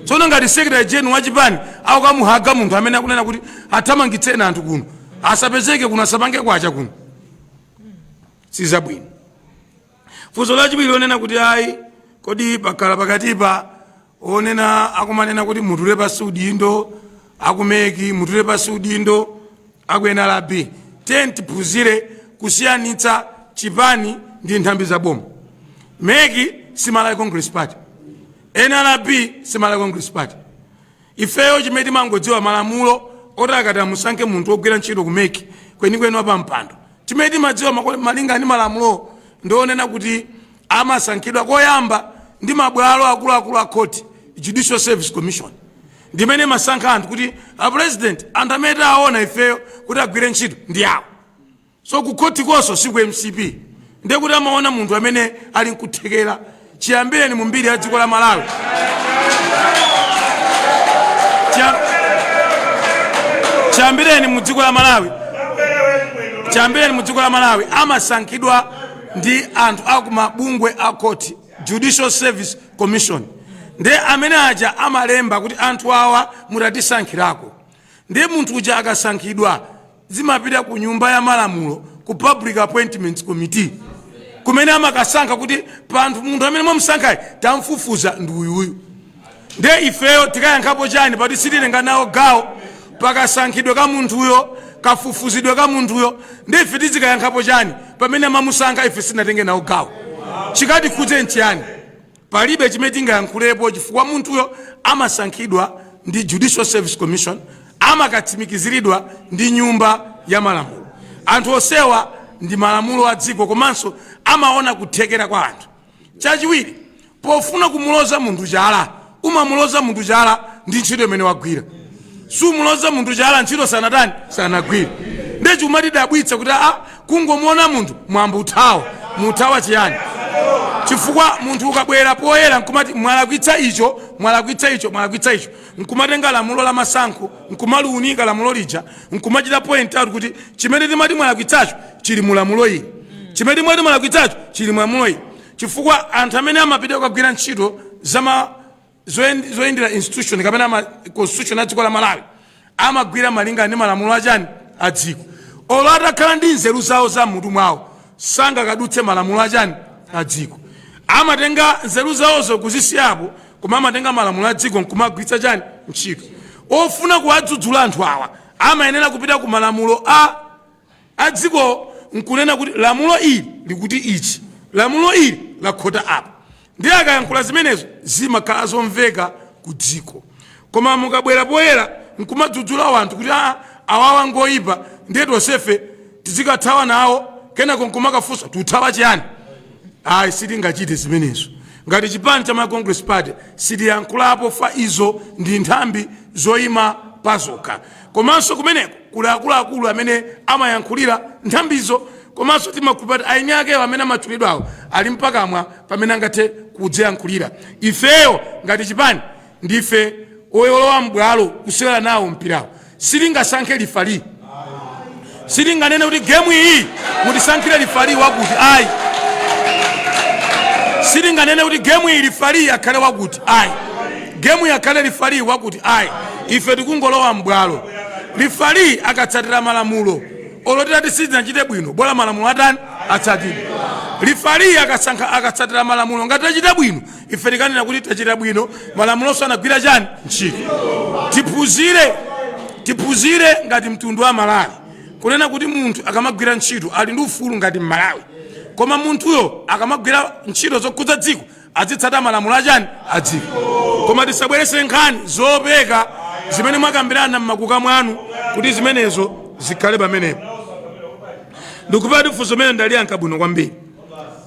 Tsono ngati secretary general wachipani akukamuhaga munthu amene akunena kuti athamangitseni anthu kuno, asapezeke kuno, asapange kwacha kuno, sizabwino. Funso lachiwiri lonena kuti ayi, kodi pakhala pakatipa onena akumanena kuti mutule pasi udindo aku MEC, mutule pasi udindo aku NRB, tiye tiphunzire kusiyanitsa chipani ndi nthambi za boma. MEC si Malawi Congress Party, NRB si Malawi Congress Party. Ifeyo chimene timangodziwa, malamulo oti akati amusankhe munthu wogwira ntchito ku MEC kwenikweni wa pampando, chimene timadziwa malinga ndi malamulo ndionena kuti amasankhidwa koyamba ndi mabwalo akuluakulu a court, Judicial Service Commission, ndimene masankha anthu kuti a president, anthu amene taona ifeyo kuti agwire ntchito ndi awo. So ku khoti konso si ku MCP, ndiye kuti amaona munthu amene ali nkuthekera. Chiyambireni mu mbiri ya dziko la Malawi, chiyambireni mu dziko la Malawi, chiyambireni mu dziko la Malawi, amasankhidwa ndi anthu akumabungwe a court, Judicial Service Commission. Ndiye amene aja amalemba kuti anthu awa mutatisankhirako. Ndiye munthu uja akasankhidwa, zimapita ku nyumba ya malamulo, ku Public Appointments Committee, kumene amakasankha kuti panthu munthu amene mwamusankhayi tamfufuza ndi uyuyu. Ndiye ifeyo tikayankhapo chani pati sititenga nawo gawo pakasankhidwe ka munthuyo, kafufuzidwe ka munthuyo? Ndiye ife tizikayankhapo chani pamene amamusankha ife sitinatenge nawo gawo? Chikatikhudze nchiyani? Palibe chimene tingayankhulepo, chifukwa munthuyo amasankhidwa ndi Judicial Service Commission, amakatsimikiziridwa ndi nyumba ya malamulo. Anthu osewa ndi malamulo a dziko, komanso amaona kuthekera kwa anthu. Chachiwiri, pofuna kumuloza munthu chala, umamuloza munthu chala ndi ntchito imene wagwira, sumuloza munthu chala ntchito sanatani, sanagwire. Ndiye chimatidabwitsa kuti a kungomuona munthu mwambo uthawa, muthawa chiyani? Chifukwa munthu ukabwera poyera nkumati mwalakwitsa icho, mwalakwitsa icho, mwalakwitsa icho, nkumatenga lamulo la masankho, nkumaliunika lamulo lija, nkumachita point out kuti chimene timati mwalakwitsacho chili mu lamulo ili, chimene timati mwalakwitsacho chili mu lamulo ili. Chifukwa anthu amene amapita kukagwira ntchito zama zoyendera institution kapena ma constitution a dziko la Malawi amagwira malinga ndi malamulo achani? A dziko. Olo atakhala ndi nzeru zawo za mmutu mwawo, sangakadutse malamulo achani? A dziko. Amatenga nzeru zawozo kuzisiyapo, koma amatenga malamulo a dziko nkumagwiritsa chani? Ntchito. Ofuna kuwadzudzula anthu awa amayenera kupita ku malamulo a dziko nkunena kuti lamulo ili likuti ichi, lamulo ili lakhota apa. Ndiye akayankhula zimenezo zimakhala zomveka ku dziko. Koma mukabwera poyera nkumadzudzula wanthu kuti aa, awawa ngoyipa, ndiye tonsefe tizikathawa nawo, kenako nkumakafunsa tuthawa chiyani? Ayi, sitingachite zimenezo. Ngati chipani cha Malawi Congress Party sitiyankhulapo fa izo ndi nthambi zoyima pazokha, komanso kumeneko kuli akuluakulu amene amayankhulira nthambizo, komanso timakhulupirira kuti aini akewo amene amatchulidwawo ali mpakamwa pamene angathe. kudziyankhulira. Ifeyo ngati chipani ndife oyolowa mbwalo kusewera nawo mpirawo. Sitingasankhe referee, sitinganene kuti game iyi mutisankhire referee wakuti, ayi. Sitinganene kuti game iyi referee akhale wakuti, ayi. Game iyi akhale referee wakuti, ayi. Ife tikungolowa mbwalo. Referee akatsatira malamulo, olo titati sitinachite bwino, bola malamulo atani? Atsatidwe. Referee akasankha, akatsatira malamulo, ngati tachita bwino, ife tikanena kuti tachita bwino, malamulonso anagwira chani? Ntchito. Tiphunzire, tiphunzire ngati mtundu wa Malawi kunena kuti munthu akamagwira ntchito ali ndi ufulu ngati Mmalawi, koma munthuyo akamagwira ntchito zokhudza dziko azitsata malamulo achani? Adziko. Koma tisabwerese nkhani zopeka zimene mwakambirana mmakuka mwanu kuti zimenezo zikhale pamenepo. Ndikupati funso limene ndaliyankha bwino kwambiri,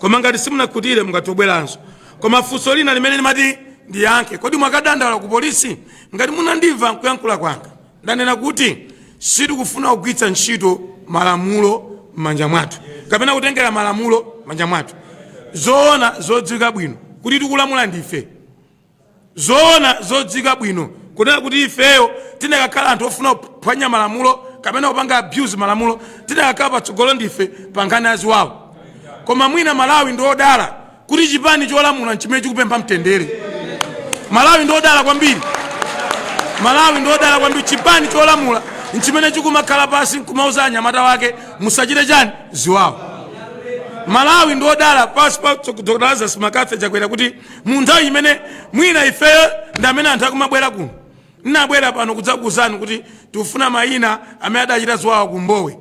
koma ngati simunakhutire mungatobweranso. Koma funso lina limene limati ndiyankhe: kodi mwakadandaula ku polisi? Ngati munandimva nkuyankhula kwanga, ndanena kuti sitikufuna kugwiritsa ntchito malamulo m'manja mwathu kapena kutengera malamulo m'manja mwathu. Zoona zodziwika bwino kuti tikulamula ndife. Zoona zodziwika bwino kunena kuti ifeyo tinakakhala anthu ofuna kuphwanya malamulo kapena kupanga abuse malamulo, tinakakhala patsogolo ndife pa nkhani aziwawo. Koma mwina Malawi ndi odala kuti chipani cholamula nchimene chikupempha mtendere. Malawi ndi odala kwambiri, Malawi ndi odala kwambiri. Chipani cholamula nchimene chikumakhala pasi nkumauza anyamata wake musachite chani? Ziwawo. Malawi ndi odala pasi pa Dr Lazarus McCarthy Chakwera kuti mu nthawi imene mwina ifeyo ndi amene anthu akumabwera kuno, nnabwera pano kudzakuwuzani kuti tikufuna mayina amene adachita ziwawa kumbowe.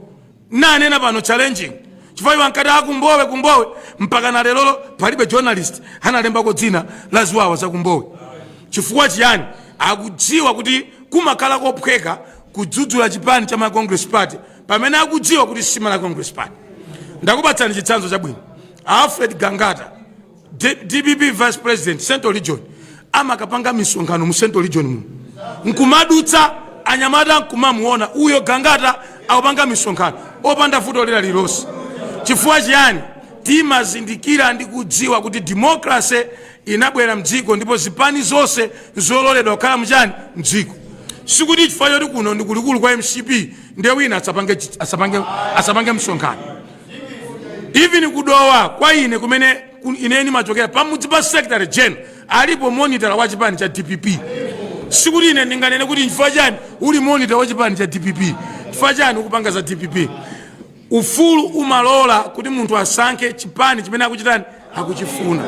Nanena pano challenging, chifukwa iwo ankati akumbowe, kumbowe, mpaka na lerolo palibe journalist analembako dzina la ziwawa za kumbowe. Chifukwa chiyani? Akudziwa kuti kumakhala kophweka kudzudzula chipani cha Malawi Congress Party pamene akudziwa kuti si Malawi Congress Party. Ndakupatsani chitsanzo chabwino: Alfred Gangata, DPP vice president, Central Region, amakapanga misonkhano mu Central Region muno, nkumadutsa anyamata nkumamuona uyo Gangata akupanga misonkhano opanda vuto lina lililonse. Chifukwa chiyani? Timazindikira ndi kudziwa kuti democracy inabwera mdziko ndipo zipani zonse zololedwa kukhala mchani? Mdziko. Sikuti chifukwa choti kuno ndi kulikulu kwa MCP ndiye wina asapange msonkhano. Even kudowa kwa ine kumene ine ndimachokera, pamudzi pa secretary general alipo monitor wa chipani cha DPP. Sikuti ine ndinganene kuti chifukwa chani uli monitor wa chipani cha DPP, chifukwa chani ukupanga za DPP. Ufulu umalola kuti munthu asankhe chipani chimene akuchitani? Akuchifuna.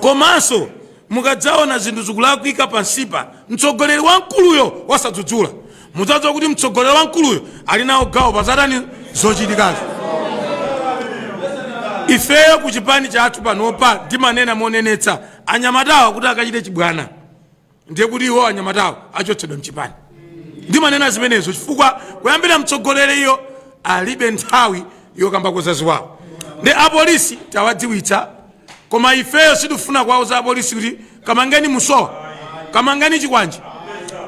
Komanso mukadzaona zinthu zikulakwika pansipa, mtsogoleri wamkuluyo wasadzudzula, mudzadziwa kuti mtsogoleri wamkuluyo ali nawo gawo pazatani? Zochitikazo. Ifeyo ku chipani chathu panopa timanena monenetsa, anyamatawa kuti akachite chibwana ndiye kuti iwo anyamatawo achotsedwa mchipani. Ndimanena zimenezo chifukwa kuyambira mtsogoleri iyo alibe nthawi yokambako zaziwawo. Ndi apolisi tawadziwitsa, koma ifeyo sitifuna kuwauza apolisi kuti kamangeni Musowa, kamangeni Chikwanje.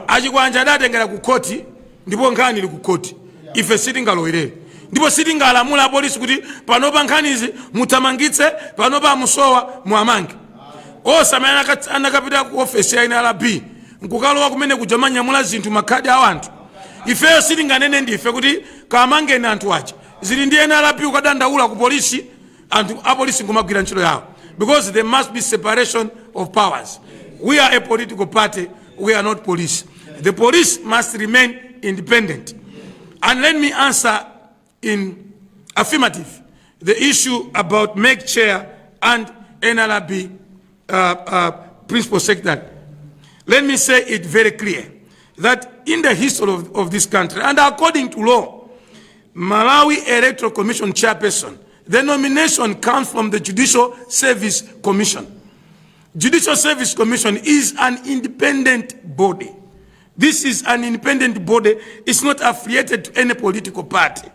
Achikwanje adatengera ku khoti ndipo nkhani ili ku khoti. Ife sitingalowerere ndipo sitingalamula apolisi kuti panopa nkhanizi muthamangitse, panopa amusowa muamange. Onse amene anakapita ku ofesi ya NRB nkukalowa kumene kuja manyamula zinthu, makhadi a anthu, ifeyo sitinganene ndife kuti kamangeni anthu aja. Zili ndi NRB ukadandaula ku polisi, anthu apolisi nkumagwira ntchito yawo, because there must be separation of powers. We are a political party, we are not police. The police must remain independent. And let me answer in affirmative the issue about MEC chair and NRB principal secretary. Let me say it very clear that in the history of this country and according to law, Malawi Electoral Commission chairperson, the nomination comes from the Judicial Service Commission. Judicial Service Commission is an independent body. This is an independent body. It's not affiliated to any political party.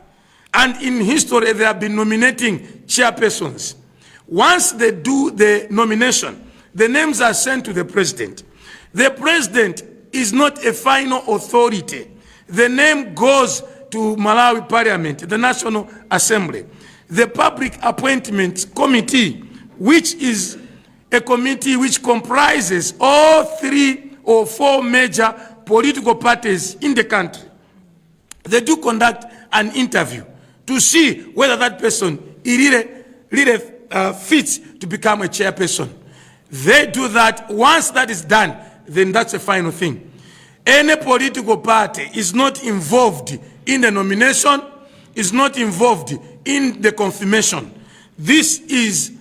And in history, they have been nominating chairpersons. Once they do the nomination, the names are sent to the president. The president is not a final authority. The name goes to Malawi Parliament, the National Assembly. The Public Appointments Committee, which is a committee which comprises all three or four major political parties in the country. They do conduct an interview to see whether that person really, really fits to become a chairperson. They do that. Once that is done, then that's a final thing. Any political party is not involved in the nomination, is not involved in the confirmation. This is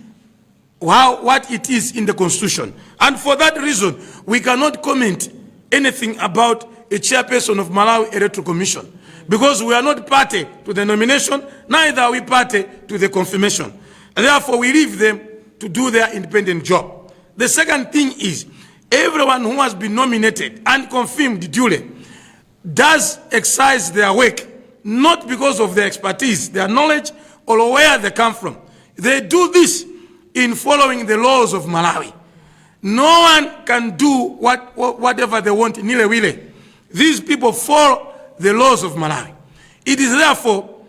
what it is in the constitution. And for that reason, we cannot comment anything about a chairperson of Malawi Electoral Commission because we are not party to the nomination, neither are we party to the confirmation. Therefore, we leave them to do their independent job. The second thing is, everyone who has been nominated and confirmed duly does exercise their work not because of their expertise, their knowledge, or where they come from. They do this in following the laws of Malawi. No one can do whatever they want nilewile. These people follow the laws of Malawi. It is therefore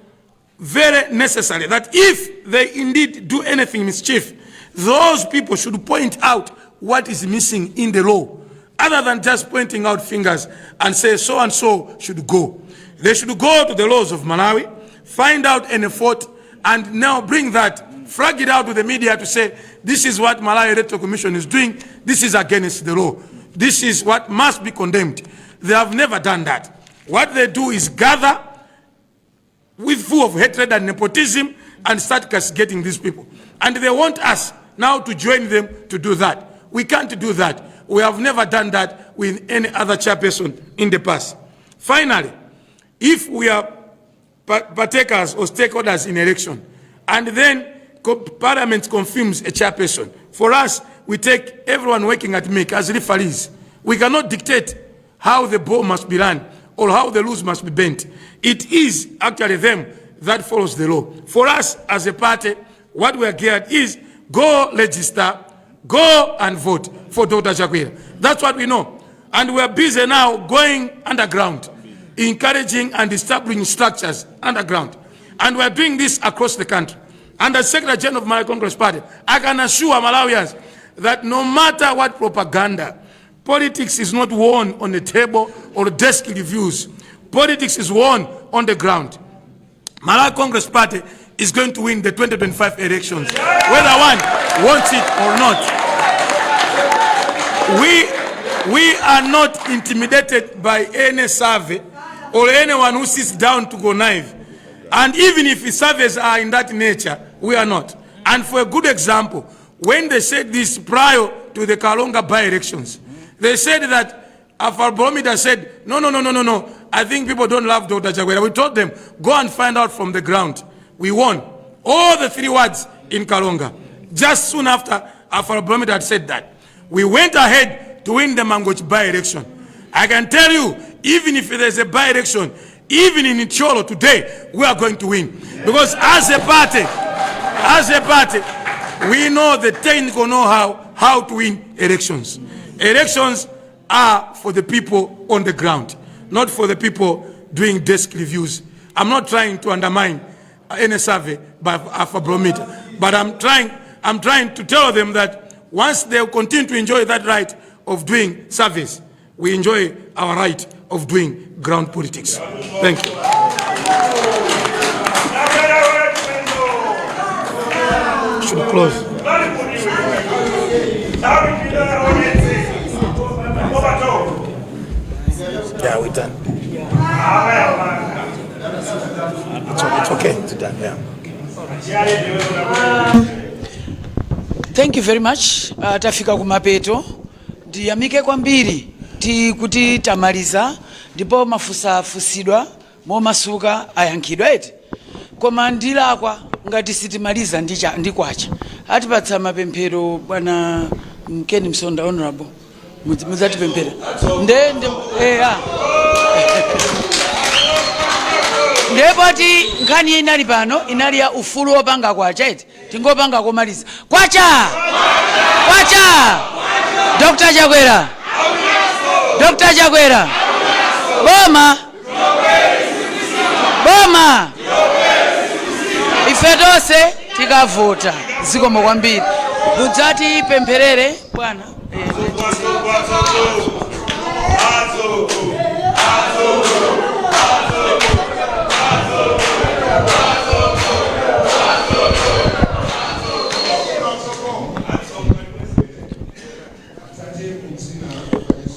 very necessary that if they indeed do anything mischief, those people should point out what is missing in the law, other than just pointing out fingers and say so and so should go. They should go to the laws of Malawi, find out any fault, and now bring that, flag it out to the media to say, this is what Malawi Electoral Commission is doing, this is against the law, this is what must be condemned. They have never done that. What they do is gather with full of hatred and nepotism and start castigating these people. And they want us now to join them to do that. We can't do that. We have never done that with any other chairperson in the past. Finally, if we are partakers or stakeholders in election, and then Parliament confirms a chairperson, for us, we take everyone working at MEC as referees. We cannot dictate how the ball must be run or how the rules must be bent. It is actually them that follows the law. For us as a party, what we are geared is go register, go and vote for Dr. Chakwera. That's what we know. And we are busy now going underground, encouraging and establishing structures underground. And we are doing this across the country. And as Secretary General of Malawi Congress Party, I can assure Malawians that no matter what propaganda, politics is not won on the table or desk reviews. Politics is won on the ground. Malawi Congress Party is going to win the 2025 elections, whether one wants it or not. We are not intimidated by any survey or anyone who sits down to connive. And even if the surveys are in that nature, we are not. And for a good example, when they said this prior to the Karonga by-elections, they said that Afrobarometer said, no, no, no, no, no, no. I think people don't love Dr. Chakwera. We told them, go and find out from the ground. We won all the three wards in Karonga. Just soon after Afrobarometer had said that. We went ahead to win the Mangochi by-election. I can tell you, even if there's a by-election, even in Thyolo today, we are going to win. Because as a party, we know the technical know-how, how to win elections. Elections are for the people on the ground, not for the people doing desk reviews. I'm not trying to undermine any survey by Afrobarometer, but I'm trying to tell them that once they continue to enjoy that right of doing surveys, we enjoy our right of doing ground politics. Thank you. Should close. Yeah, we're done. It's okay. It's done, yeah. Thank you very much. Tafika kumapeto. Ndiyamike kwambiri ti kuti tamaliza ndipo mafunso afunsidwa momasuka ayankhidwa eti, koma ndilakwa ngati sitimaliza ndi kwacha. Atipatsa mapemphero bwana Mkeni Msonda, honorable, mudzatipemphera nde nde ah. Ndepoti nkhani inali pano inali ya ufulu wopanga kwacha eti, tingopanga komaliza. Kwacha! Kwacha! Dr. Chakwera! Dr. Chakwera! Boma! Boma! Ife tonse tikavota. Zikomo kwambiri. Mudzatipempherere bwana.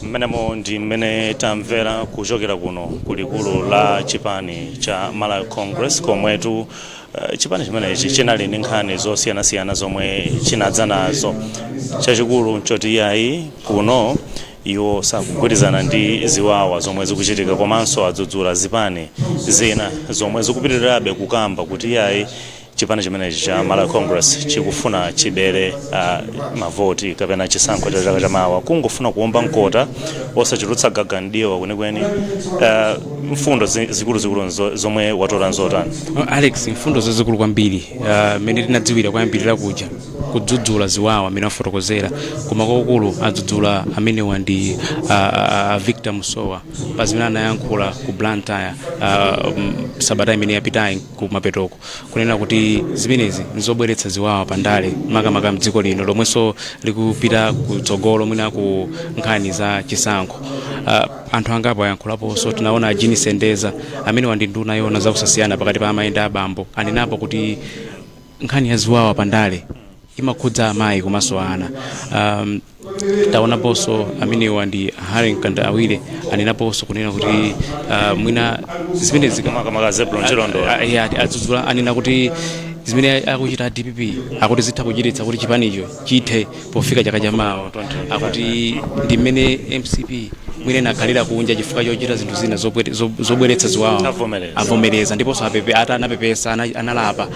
Mmenemo ndi mmene tamvera kuchokera kuno kulikulu la chipani cha Malawi Congress, komwetu chipani chimenechi chinali ndi nkhani zosiyanasiyana zomwe chinadza nazo. Chachikulu nchoti iyayi, kuno iwo sakugwirizana ndi ziwawa zomwe zikuchitika, komanso adzudzula zipani zina zomwe zikupitirirabe kukamba kuti iyayi, chipani chimenechi cha Malawi Congress chikufuna chibere mavoti kapena chisankho cha chaka chamawa. Kungofuna kuomba mkota osachitutsa gaga mdiwa kwenikweni, mfundo zikuluzikulu zomwe watola nzotani? Alex, mfundo zazikulu kwambiri, mmene tinadziwira kuyambirira kuja, kudzudzula ziwawa amene afotokozera, koma kwakukulu adzudzula amenewa ndi Victor Musowa pa zimene anayankhula ku Blantyre sabata imene yapitayi kumapetoko, kunena kuti zimenezi nzobweretsa ziwawa pandale, makamaka mdziko lino lomwenso likupita kutsogolo mwina ku nkhani za chisankho. Anthu angapo ayankhulaponso. Tinaona a Jean Sendeza, amene ndi nduna yona zakusasiyana pakati pa amayi ndi abambo, anenapo kuti nkhani ya ziwawa pandale imakhudza amayi komanso ana. Taonaponso amenewa ndi Harry Mkandawire, anenaponso kunena kuti mwina zimenezi Makamaka Zebulon Chilondola. Yeah, adzudzula, anena kuti zimene akuchita a DPP akuti zitha kuchititsa kuti chipanicho chithe pofika chaka chamawa. Akuti ndi mmene MCP mwina inakhalira kunja chifukwa chochita zinthu zina zobweretsa ziwawa. Avomereza. Avomereza, ndiponso apepe ata anapepesa, analapa.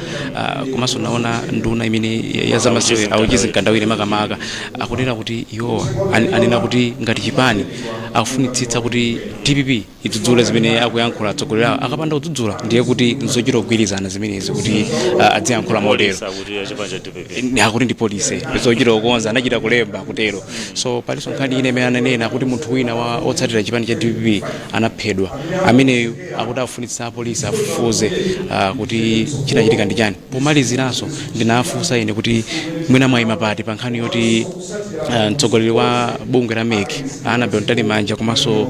Komanso naona nduna imene ya zamasewero, a Uchizi Mkandawire, makamaka akunena kuti iwowa anena kuti ngati chipani akufunitsitsa kuti DPP idzudzule zimene akuyankhula atsogoleri awo. Akapanda kudzudzula, ndiye kuti nzochita kugwirizana zimenezi kuti adziyankhula motero. Kuti achipani cha DPP. Akuti ndi policy zochita kukonza, anachita kulemba kutero. So palinso nkhani ine imene ananena kuti munthu wina wa otsatira chipani cha DPP anaphedwa. Ameneyu akuti afunitsa apolisi afufuze kuti chinachitika ndi chani. Pomaliziranso ndinafunsa ine kuti mwina mwayima pati pa nkhani yoti mtsogoleri wa bungwe la MEC, Annabel Mtalimanja, komanso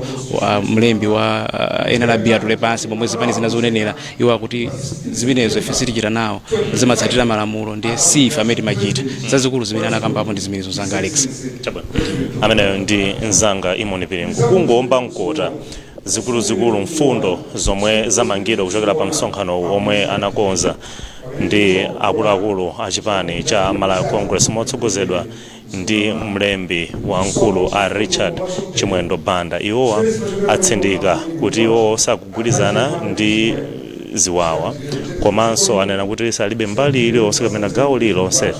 mlembi wa NRB atule pansi, pomwe zipani zina zonenera. Iwo akuti zimenezo ife sitichita nawo, zimatsatira malamulo, ndiye si ife amene timachita. Zazikulu zimene anakambapo ndi zimenezo zanga, Alex. Chabwino, ameneyo ndi mzanga Imoni Piringu, kungomba mkota zikuluzikulu mfundo zomwe zamangidwa kuchokera pa msonkhano omwe anakonza ndi akuluakulu a chipani cha Malawi Congress motsogozedwa ndi mlembi wamkulu a Richard Chimwendo Banda. Iwowa atsindika kuti iwo sakugwirizana ndi ziwawa, komanso anena kuti salibe mbali iliyonse kapena gawo lililonse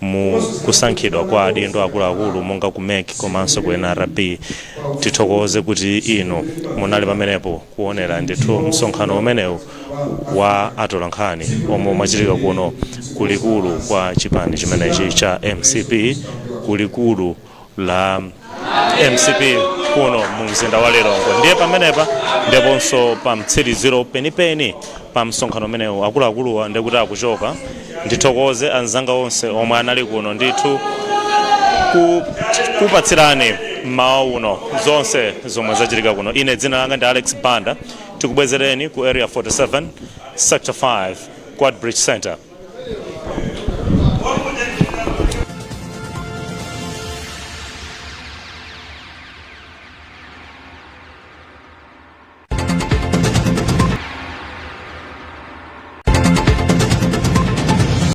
mu kusankhidwa kwa adindo akuluakulu monga ku MEC komanso ku NRB. Tithokoze kuti inu munali pamenepo kuonera ndithu msonkhano umenewu wa atolankhani omwe umachitika kuno kulikulu kwa chipani chimenechi cha MCP, kulikulu la MCP kuno mu mzinda wa Lilongwe. Ndiye pamenepa ndiponso pa mtsiriziro penipeni pa msonkhano umenewu, akuluakuluwa ndikuti akuchoka. Ndithokoze anzanga onse omwe anali kuno ndithu kupatsirani mmawa uno zonse zomwe zachitika kuno. Ine dzina langa ndi Alex Banda. Tikubwezereni ku Area 47, Sector 5, Quad Bridge Center.